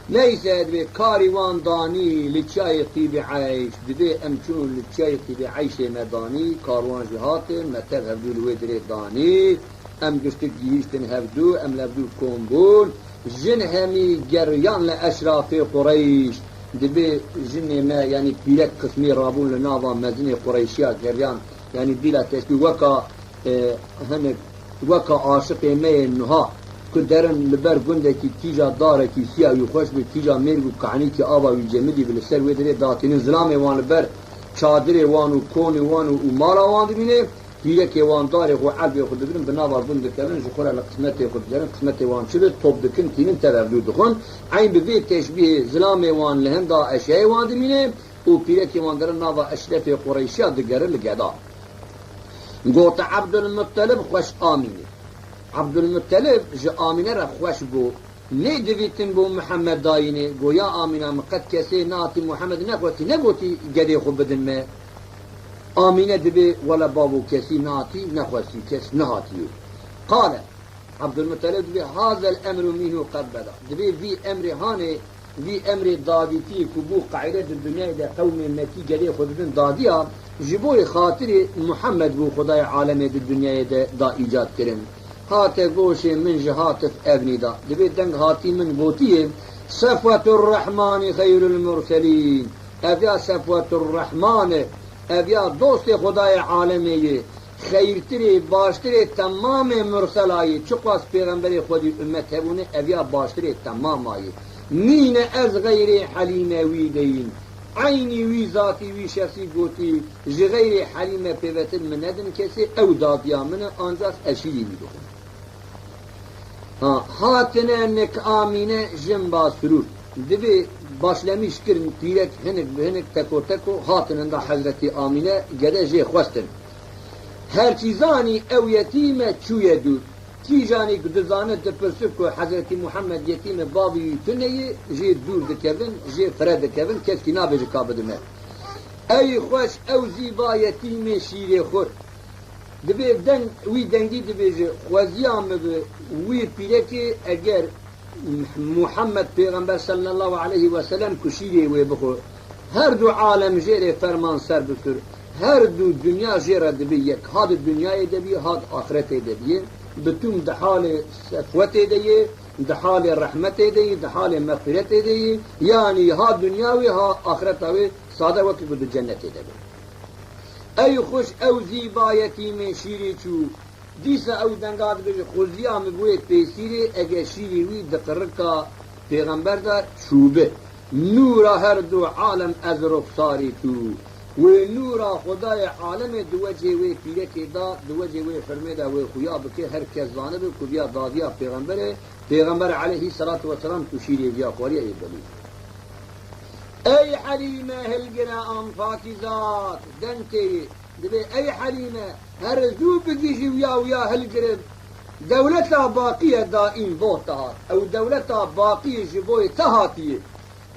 Neyse, divê karî wan danî li çiyayê Tîbî Eyş. Divê em çûn li çiyayê Tîbî Eyşê me danî, karwan jî hatin, me tev hevdû li wê dirê danî. Em giştik gihîştin hevdû, em li hevdû kom bûn. Jin hemî geriyan li eşrafê Qureyş. Divê jinê me, yanî pîrek qismî rabûn li nava mezinê Qureyşiya geriyan, yanî dîla teşbîh weka, e, hinek weka aşiqê me yê nuha ku derin li ber gundekî kîja darekî siya wî xweş bi kîja mêrg û kahnîkî ava wî cemidî bi li ser wê dirê datînin zilamê wan li ber çadirê wan û konê wan û, û mala wan dibîne. Pîrekê wan darê xwe, erbê xwe digirin, bi nava gund dikevin, ji xwe re li qismetê xwe digerin, qismetê wan çi be, top dikin, tînin, tev hevdû dixwin. Eyn bi vê teşbîhê zilamê wan li hinda eşyayê wan dimîne û pîrekê wan digerin nava eşrefê Qureyşiya, digerin li geda. Gote Ebdulmuttelib xweş Amînê. Ebdulmuttelib ji Amîne re xweş bû. Nê divîtin bo Mihemed dayînê, go ya Amîna, min qet kesê nehatî Mihemed nexwestî, negotî gedê xwe bidin me. Amîne dibê, wele bavo, kesî nehatî, nexwestî, kes nehatiye. Qale, Ebdulmutelib dibê, hazel emru minhu qed beda. Dibê vî emrê hanê, vî emrê dadîtiyê ku bû qaîde di dinyayê de qewmê Mekkî gedê xwe didin dadiya, ji bo yê xatirê Muhammed bû Xwedayê alemê di dinyayê de da îcad kirin. Hate goşê min ji hatif evnî da. Dibê deng hatî min gotiye, Sefwetur Rehmanî xeyrul murselîn. Ev ya Sefwetur Rehman e. Ev ya dostê Xwedayê alemê ye. Xeyrtirê, baştirê temamê murselayê. Çiqas pêxemberê Xwedî ummet hebûne, ev ya baştirê temama ye. Nîne ez xeyrê Helîme wî deyîn. Eynî wî zatî, wî şexsî gotî, ji xeyrê Helîme pêvetin min nedin kesê, ew dadiya min e, ancax ez şîrî wî dixwim. Ha, hatine nik Amîne jin ba sirûr. Dibê başlemîş kirin pîrek hinik bi hinik, teko teko hatin hinda Hezretî Amîne, gede jê xwestin. Her çî zanî ew yetîm e çûye dûr. Kîjanî ku dizane dipirse ku Hezretî Muhammed yetîm e, bavê wî tune ye, jê dûr dikevin, jê fire dikevin, keskî nabêje ka bidime. Ey xweş ew zî ba yetîmê şîrê xurt. Dibê deng, wî dengî dibêje, xweziya min bi wî pîrekê, eger Muhammed Pêxember sallallahu aleyhi ve sellem ku şîrê wê bixwe, her du alem jê rê ferman ser bikir, her du dinya jê re dibe yek, ha di dinyayê de bî, ha di axiretê de bî, bi tûm di halê sefwetê de ye, di halê rehmetê de ye, di halê mexfiretê de ye, yanî ha dinya wê, ha axireta wê, sade wekî ku di cennetê de be. Ey xweş ew zî ba yetîmê şîrê çû. Dîsa ew denga dibêje, xweziya min bi wê pêsîrê, eger şîrê wî di qirika pêxember de çûbi. Nûra her du alem ez ruxsarî tu. Wê nûra Xwedayê alemê di wecê wê pîrekê de, di wecê wê firmê de wê xuya bike, her kes zanibe ku viya dadiya pêxember e, pêxember aleyhî selatu weselam ku şîrê viya xwariye yê belî. Ey Helîme, hilgire an pakîzat, deng tê yê. Dibê, ey Helîme, here zû bigihîjî wiya, wiya hilgire. Dewleta baqî ye daîm bo te hat. Ew dewleta baqî ye ji bo yê te hatiye.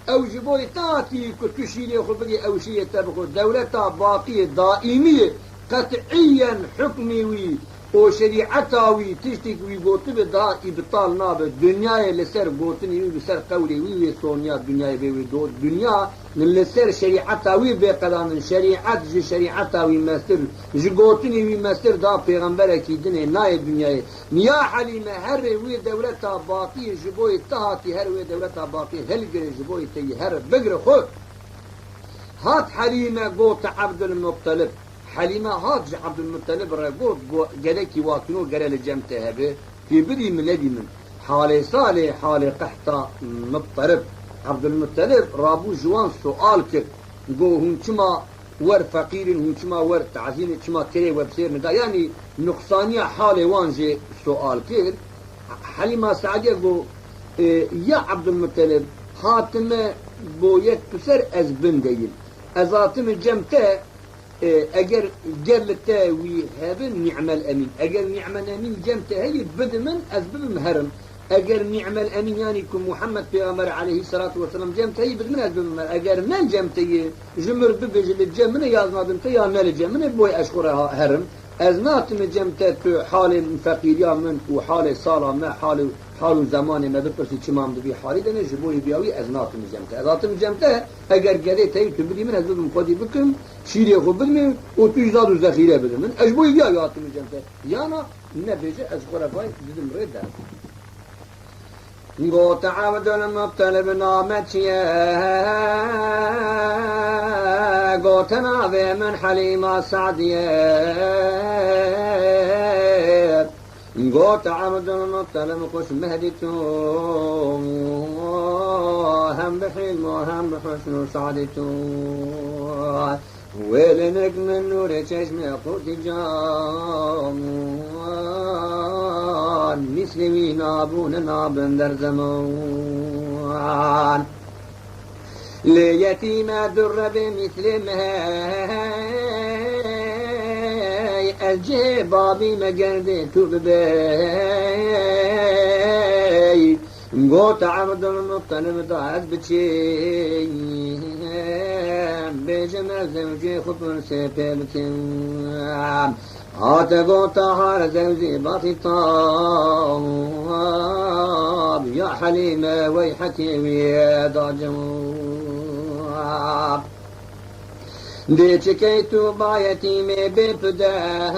Ew ji bo yê te hatiye ku tu şîrê xwe bidî, ew şîrê te bixwe. Dewleta baqî ye, daîmî ye. Qet'iyen hukmê wî û şerîeta wî, tiştê ku wî gotibe, daha îbtal nabe. Dinyayê li ser gotinê wî, li ser qewlê wî wê sonya dinyayê bê wê do. Dinya li ser şerîeta wî bê qedanin. Şerîet ji şerîeta wî mestir, ji gotinê wî mestir, daha pêxemberekî dinê nayê dinyayê. Ya Helîme, herê wê dewleta baqiyê ji bo yê te hatî, her wê dewleta baqiyê hilgire ji bo yê te yî here bigire xwe. Hat Helîme gote Ebdulmuttelib. Helîme hat ji Ebdulmuttelib re got, go-, gerekî watino gere li cem te hebe, tu bidî min nedî min. Halê salê, halê qehta Muttelib. Ebdulmuttelib rabû ji wan sual kir. Go, hûn çima wer feqîr in, hûn çima wer tazîn in, çima kirê we bi sêr nida? Yanî nuqsaniya halê wan jê sual kir. Helîma Sadiye go, e, ya Ebdulmuttelib, hatime bo yek piser ez bin deyim. Ez hatime cem te, e, eger ger li te wî hebin, ni'mel emîn. Eger ni'mel emîn cem te heye, bide min, ez bibim herim. Eger ni'mel emîn, yanî ku Muhammed Pêxember aleyhisselatu vesselam cem te heye, bide min, ez bibim herim. Eger ne cem te ye, ji mir bibêje li cem min e, ya ez nadim te, ya ne li cem min e, boy ez xwe re ha-, herim. Ez natime cem te, tu halê feqîriya min û halê sala me, halê, hal û zemanê me bipirsî, çima em di vî halî de ne, ji bo yê viya wî ez natime cem te. Ez hatime cem te, eger gedê te yî tu bidî min, ez bibim xwedî bikim, şîrê xwe bidimê û tu jî zad û zexîre bide min. Ez ji bo yê viya wî hatime cem te. Yana nebêje, ez xwe re vay didim rê der. Gote Ebdulmuttelib, name çi ye? Gote navê min Helîma Sadiye. Gote Ebdulmuttelib, xweş Mehdî tu, hem bi hîlm û hem bi husn û sadî tu. Wêlinik min nûrê çeşmê qûtî can, mîslê wî nabûne nabin der zeman. Lê yetîme durre bê mîslê me hey, ez cihê babî me gerdê tu bibey. Gote Ebdulmuttalib da ez biçim, bêjim ez zewcê xwe pirsê pê bikim. Hate gota Haris ew zî ba xîtab, ya Helîme wey hekê wî da cewab. Dê çi key tu ba yetîmê bê pider,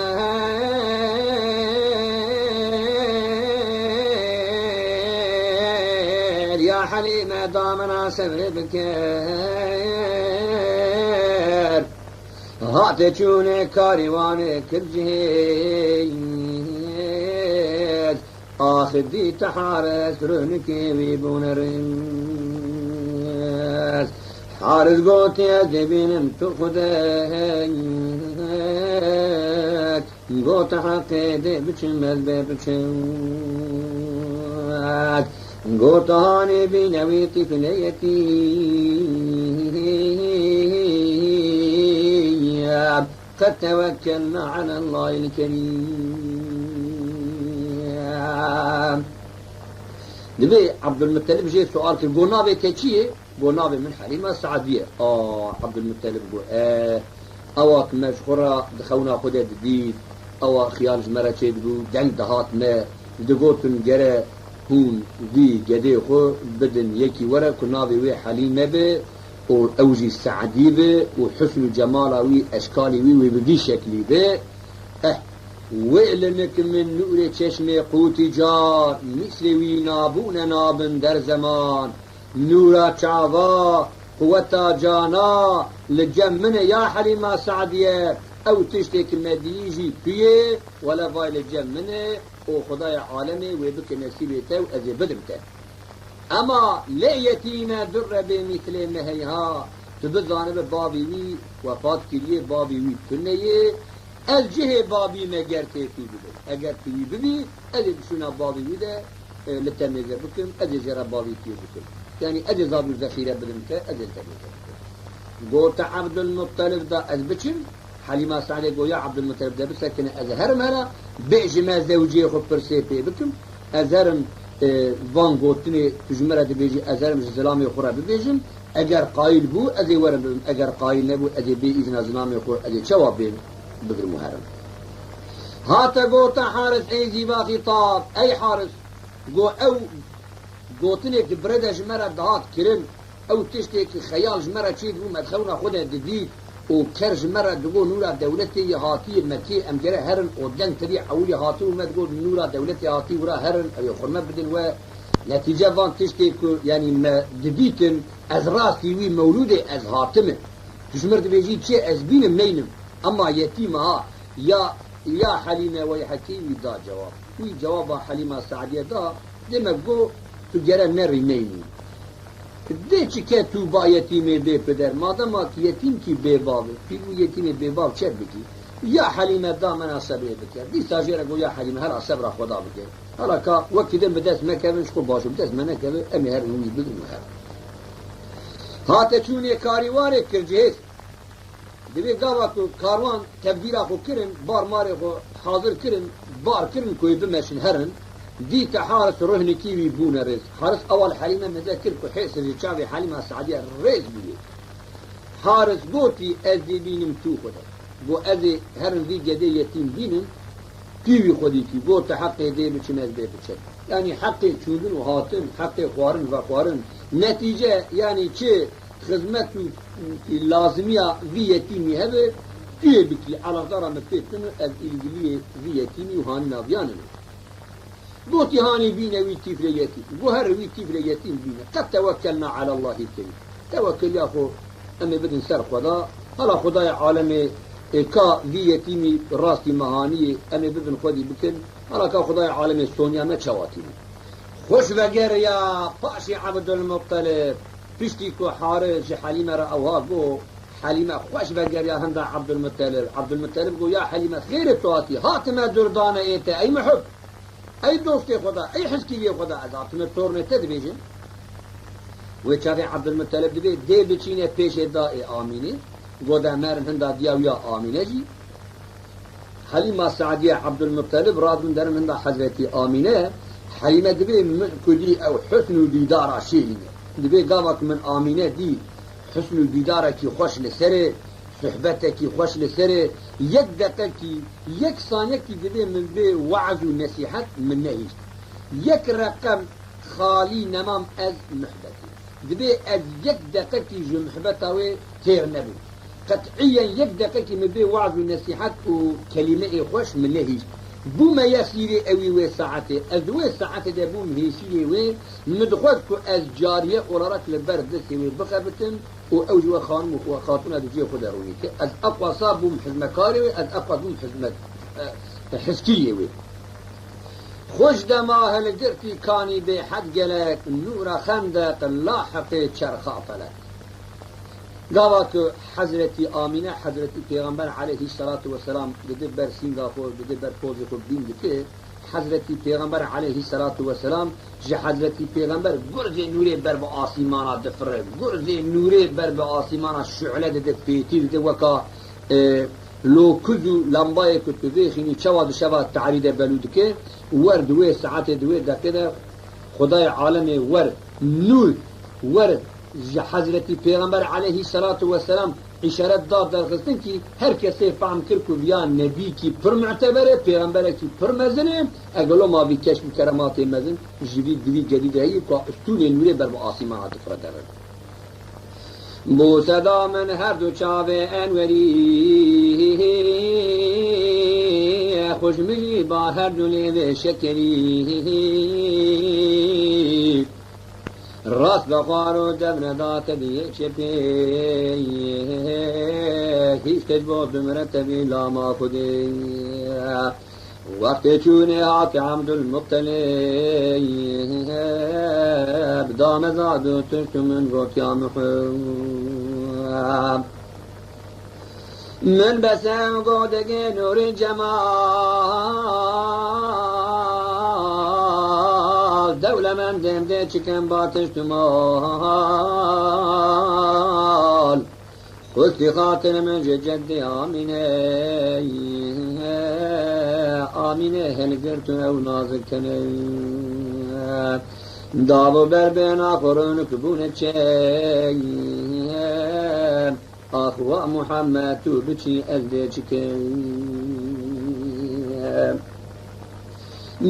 ya Helîme da mina sebrê biker. Hate çûnê karîwanê kir cihêz, axir dîte Haris rûnikê wî bûne riz. Haris gotî ez dê bînim tu xudek. Gote heqê dê biçim ez bê biçim. Gote hanê bîne wî tîflê yetîm. Qed tewekkelna alellahil kerîm. Divê Ebdulmuttalib jê sual kir, got, navê te çi ye? Got, navê min Helîma Se'dî ye. A, Ebdulmuttalib got, e, ewa tu me ji xwe re di xewna xwe de didît, ewa xiyal ji me re çêdibû, deng dihat me, digotin gere hûn vî gedê xwe bidin yekî were ku navê wê Helîme be û ew jî Se'dî be û husn û cemala wî, eşkalê wî wê bi vî şeklî be. Eh, wêlinik min nûrê çeşmê qûtî car, mîslê wî nabûne nabin der zeman. Nûra çava, quweta cana li cem min e ya Helîma Se'diye, ew tiştê ki me diyî jî tu yê, wele vay li cem min e û Xwedaya alemê wê bike nesîbê te û ez ê bidim te. Ema lê yetîme durre bê mîslê me heyha, tu bizanibe bavî wî wefat kiriye, bavî wî tune ye, ez cihê bavî me ger tê tu bibim. Eger tu wî bibî, ez ê bi şûna bavî wî de e, li te mêze bikim, ez ê jê re bavî tîr bikim. Yanî ez ê zad û zexîre bidim te, ez ê li te mêze bikim. Gote Ebdulmuttalib da ez biçim, Helîma Se'dê got ya Ebdulmuttalib de bisekine ez ê herim here, bêjime ez zewciyê xwe pirsê pê bikim, ez herim, e, van gotinê tu ji me re dibêjî, ez herim ji zilamê xwe re bibêjim, eger qayîl bû ez ê werim bibim, eger qayîl nebû ez ê bê îzna zilamê xwe ez ê çawa bêm bigirim û herim. Hate gote Haris ey zîva xîtab, ey Haris, Go ew gotinê ki bire de ji me re dihat kirin, ew tiştê ki xeyal ji me re çêdibû me di xewna xwe de didît û ker ji me re digot nûra dewletê yê hatiyê Mekê em gere herin û deng tevî ewilî hatibû me digot nûra dewletê hatî wira herin ew ê xurme bidin we. Netîce van tiştê ku yanî me didîtin ez rastî wî mewlûdê ez hatime. Tu ji mir dibêjî çi ez bînim neynim. Ema yetîm e ha. Ya, ya Helîme wey hekî wî da cewab. Wî cewaba Helîma Se'diye da, demek got, tu gere nerî neynî. Dê çi ke tu ba yetîmê bê pider, madema ki yetîm kî bê bav e, pîr û yetîmê bê bav çek bikî. Ya Helîme da mena sebrê bike. Dîsa jê re got, ya Helîme, hela sebra xwe da bike. Hela ka wekî din bi dest me kevin, ji xwe baş û bi dest me nekeve, em ê herin wî bigrin û herin. Hate çûnê karîwarê kir cihêz. Divê gava ku karwan tevdîra xwe kirin, bar marê xwe hazir kirin, bar kirin ku ê bimeşin herin, dîte Haris ruhnikî wî bûne rêz. Haris ewa li Helîme mêze kir ku hêsir ji çavê Helîma Se'diye rêz bûye. Haris gotî, ez dê bînim tu xwe de. Got, ez ê herim vî gedê yetîm bînim, tu wî xwe dîtî. Got, tu heqê dê biçim ez bê biçim. Yanî heqê çûndin û hatin, heqê xwarin vexwarin. Netîce, yanî çi xizmet û lazimiya vî yetîmî hebe, tu yê bikî, eleqdara min pê tune, ez îlgiliyê vî yetîmî û hanîna viyan im. Gotî hanî bîne wî tîflê yetîm. Got here wî tîflê yetîm bîne. Qed tewekkelna alellahî kerîm. Tewekeliya xwe em ê bidin ser Xweda. Hala Xwedaya alemê ê ka vî yetîmî rastî me haniyê em ê bibin xwedî bikin. Hala ka Xwedaya alemê soniya me çawa tîne. Xweş vegeriya paşê Ebdulmuttalib. Piştî ku Haris ji Helîme re ewha got, Helîme xweş vegeriya hinda Ebdulmutelib. Ebdulmutelib got, "Ya Helîme, xêrê tu hatî, hatime durdane ê te, ey muhib, ey dostê Xweda, ey hizkiriyê Xweda, ez hatime tornê te dibêjim." Wê çaxê Ebdulmutelib dibê dê biçîne pêşê da ê Amînê, got, "De merin hinda diya wî ya Amîne jî." Helîma Seediye Ebdulmutelib radibin derin hinda Hezretî Amîne. Helîme dibê min ku dî ew husn û dîdara şêrîn e. Dibê gava ku min Amîne dî, husn û dîdarekî xweş li ser e, suhbetekî xweş li ser e, yek deqekî, yek saniyekî dibê min bê weaz û nesîhet min nehîşt. Yek reqem xalî nemam ez muhbetê. Dibê ez yek deqekî ji muhbeta wê têr nebim. Qet'iyen yek deqekî min bê weaz û nesîhet û kelîmeyê xweş min nehîşt. Bûme yesîrê ewî wê saetê. Ez di wê saetê de bûm hêsîrê wê. Min dixwest ku ez cariye olarak li ber destê wê bixebitim û ew ji we xanim û xwe xatûna di cihê xwe de rûnî ke. Ez eqwasa bûm hizmekarê wê, ez eqwas bûm hizmet, e, hizkiriyê wê. Xweş dema hilgirtî kanî bêhed gelek, nûra xendeq, lahiqê çerxa felek. Gava ku Hezretî Amîne, Hezretî Pêxember aleyhisselatu vesselam dide ber sînga xwe, dide ber pozê xwe bîn dike, Hezretî Pêxember aleyhisselatu vesselam ji Hezretî Pêxember gurzê nûrê ber bi asîmana difire, gurzê nûrê ber bi asîmana şu'le dide, pêtî dide weka, e, Lo kuz û lembayê ku tu vêxînî çawa di şeva tarî de belû dike, wer di wê saetê, di wê deqê de Xwedayê alemê wer nûr, wer ji Hezretî Pêxember aleyhisselatu vesselam îşaret da derxistin kî her kesê fehm kir ku viya nebîkî pir mu'teber e, pêxemberekî pir mezin e, eger lo ma vî keşf û kerematê mezin ji vî di vî gedî de heyî ku stûnê nûrê ber bi asîmana difire derin. Bû seda min her du çavê Enwerî, xweş min jî ba her du lêvê şekerî. Rast be xwar û dev neda te diyê çepê, hîç tecbo bimire te bî lama Xwedê. Wextê çûnê hatî Ebdulmuttelib, dameza du tişt û min gotiya Muhib. Min bese godegê nûrî cemal, dewlemendê dê çikin ba tişt û mal. Xwestî xatir min ji ceddê Amîne, Amîne hilgirt û ew nazik tene. Dav û ber bêna xwe rûnik bûne çê. Ax wa Muhammed, tu biçî ez dê çikim.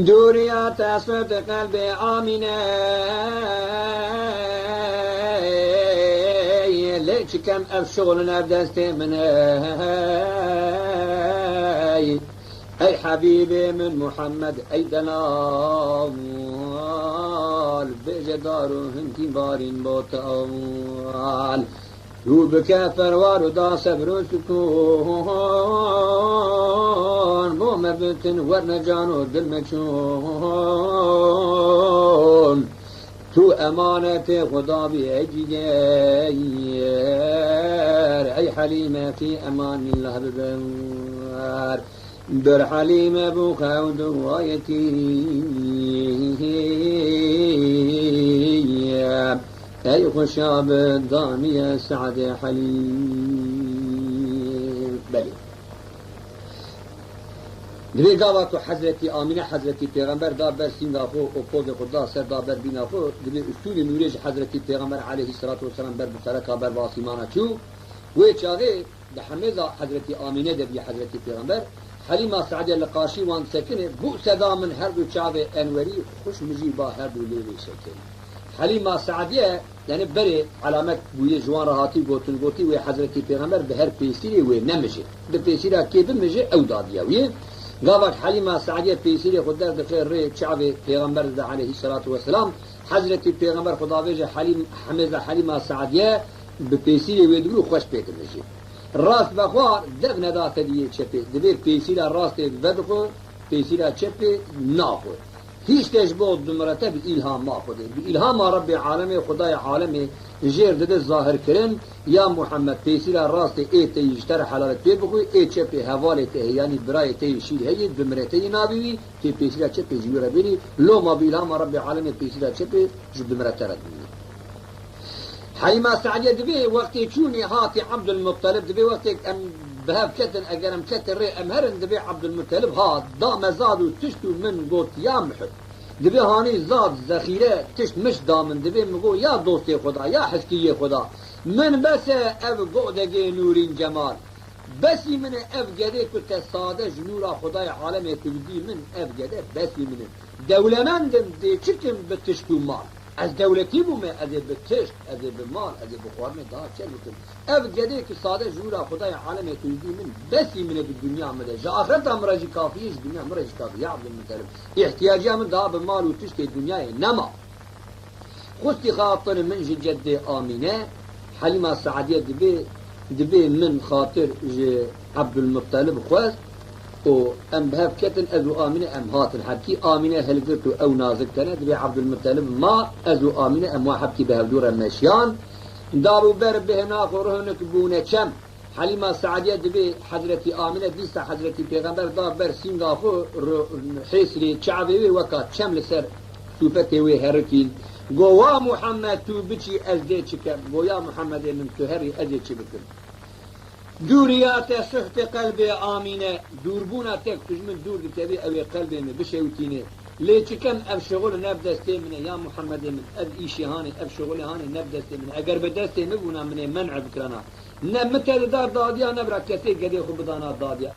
Dûriya te sot qelbê Amîne, lê çikem ev şoxlin ev destê min e. Ey Habîbê min Muhammed, ey delal, bêje dar û hintî barîn bo te al. Tu bike ferwar û da sebr û sukun, bo me bitin werne can û dil me çûn. Tu emanetê Xuda bî ey cîger, ey Helîme fî emanîllah biber. Bir Helîme bû xew duwayetî. Ey xweşa bi daniye Se'dê Helî. Belê. Divê gava ku Hezretî Amîne Hezretî Pêxember da ber sînga xwe û pozê xwe da ser da ber bîna xwe, divê ustûnê nûrê ji Hezretî Pêxember aleyhisselatu vesselam ber bi feleka ber bi asîmana çû. Wê çaxê Di hemêza Hezretî Amîne de bî Hezretî Pêxember, Helîma Seediye li qarşî wan disekine, bû seda min her du çavê Enwerî, xwişk min jî ba her du lêvê şekerî. Helîma Seediye, yani berê elamet bûye ji wan re hatî gotin, gotî wê Hezretî Pêxember bi her pêsîrê wê nemije. Bi pêsîra kê bimije, ew dadiya wê. Gavak Helîma Seediye pêsîrê xwe derdixe rê çavê Pêxember de aleyhisselatu vesselam, Hezretî Pêxember Xwedavêje Helîm, hemêza Helîma Seediye bi pêsîrê wê dibir û xweş pê dimije. Rast vexwar dev neda te diyê çepê. Divê pêsîra rastê vedixwe, pêsîra çepê naxwe. Hîç te ji bo dumire te bi îlhama Xwedê, bi îlhama Rebbê alemê, Xwedayê alemê jêr dide zahir kirin, ya Muhammed, pêsîra rastê ê te yî ji te re helal e, tê bixwî, ê çepê hevalê te heye, yanî birayê te yê şîr heye, dumire te yê nabî wî, tê pêsîra çepê ji wî re bênî, loma bi îlhama Rebbê alemê pêsîra çepê ji dumire te re dimîne. Helîma Se'diye dibê wextê çûnê hatî Ebdulmuttalib, dibê wextê em bi hev ketin, eger em ketin rê em herin, dibê Ebdulmuttalib hat, da me zad û tişt û min got, ya Muhib. Dibê hanî zad, zexîre, tişt, mişt da min, dibê min got, ya dostê Xweda, ya heskî yê Xweda. Min bes e ev godegê nûrîn cemal. Besî min e ev gedê ku te sade ji nûra Xwedayê alemê tu didî min, ev gede besî min e. Dewlemend im, dê çi kim bi tişt û mal? Ez dewletî bûme, ez ê bi tişt, ez ê bi mal, ez ê bi xwarinê daha çi bikim? Ev gedê ki sade ji nûra Xwedayê alemê tu didî min, besî min e di dinya min de. Ji axireta min re jî kafî ye, ji dinya min re jî kafî ye. Ya Ebdulmutelib, îhtiyaciya min daha bi mal û tiştê dinyayê nema. Xwistî xatir min ji ceddê Amîne, Helîma Se'diye dibê, dibê min xatir ji Ebdulmutelib xwest û em bi hev ketin, ez û Amîne em hatin hebkî. Amîne hilgirt û ew nazik tene, dibê Ebdulmutelib ma, ez û Amîne em wa hebkî bi hevdû re meşiyan. Dar û ber bihêna xwe ruhinik bûne çem. Helîma Se'diye dibê Hezretî Amîne dîsa Hezretî Pêxember da ber sînga xwe, ro-, hêsirê çavê wê weka çem li ser sûfetê wê herikîn. Go, wa Muhammed, tu biçî, ez dê çi kem? Go, ya Muhammedê min, tu herî, ez ê çi bikim? Dûriya te suhtê qelbê Amîne, dûrbûna te ku tu ji min dûr dikevî, ew ê qelbê min bişewitînê. Lê çi kem, ev şixul ne bi destê min e, ya Muhammedê min, ev îşê hanê, ev şixulê hanê ne bi destê min e. Eger bi destê min bûna, min ê men'e bikirana. Ne min te dida dadiya, ne bira kesê gedê xwe bidana dadiya.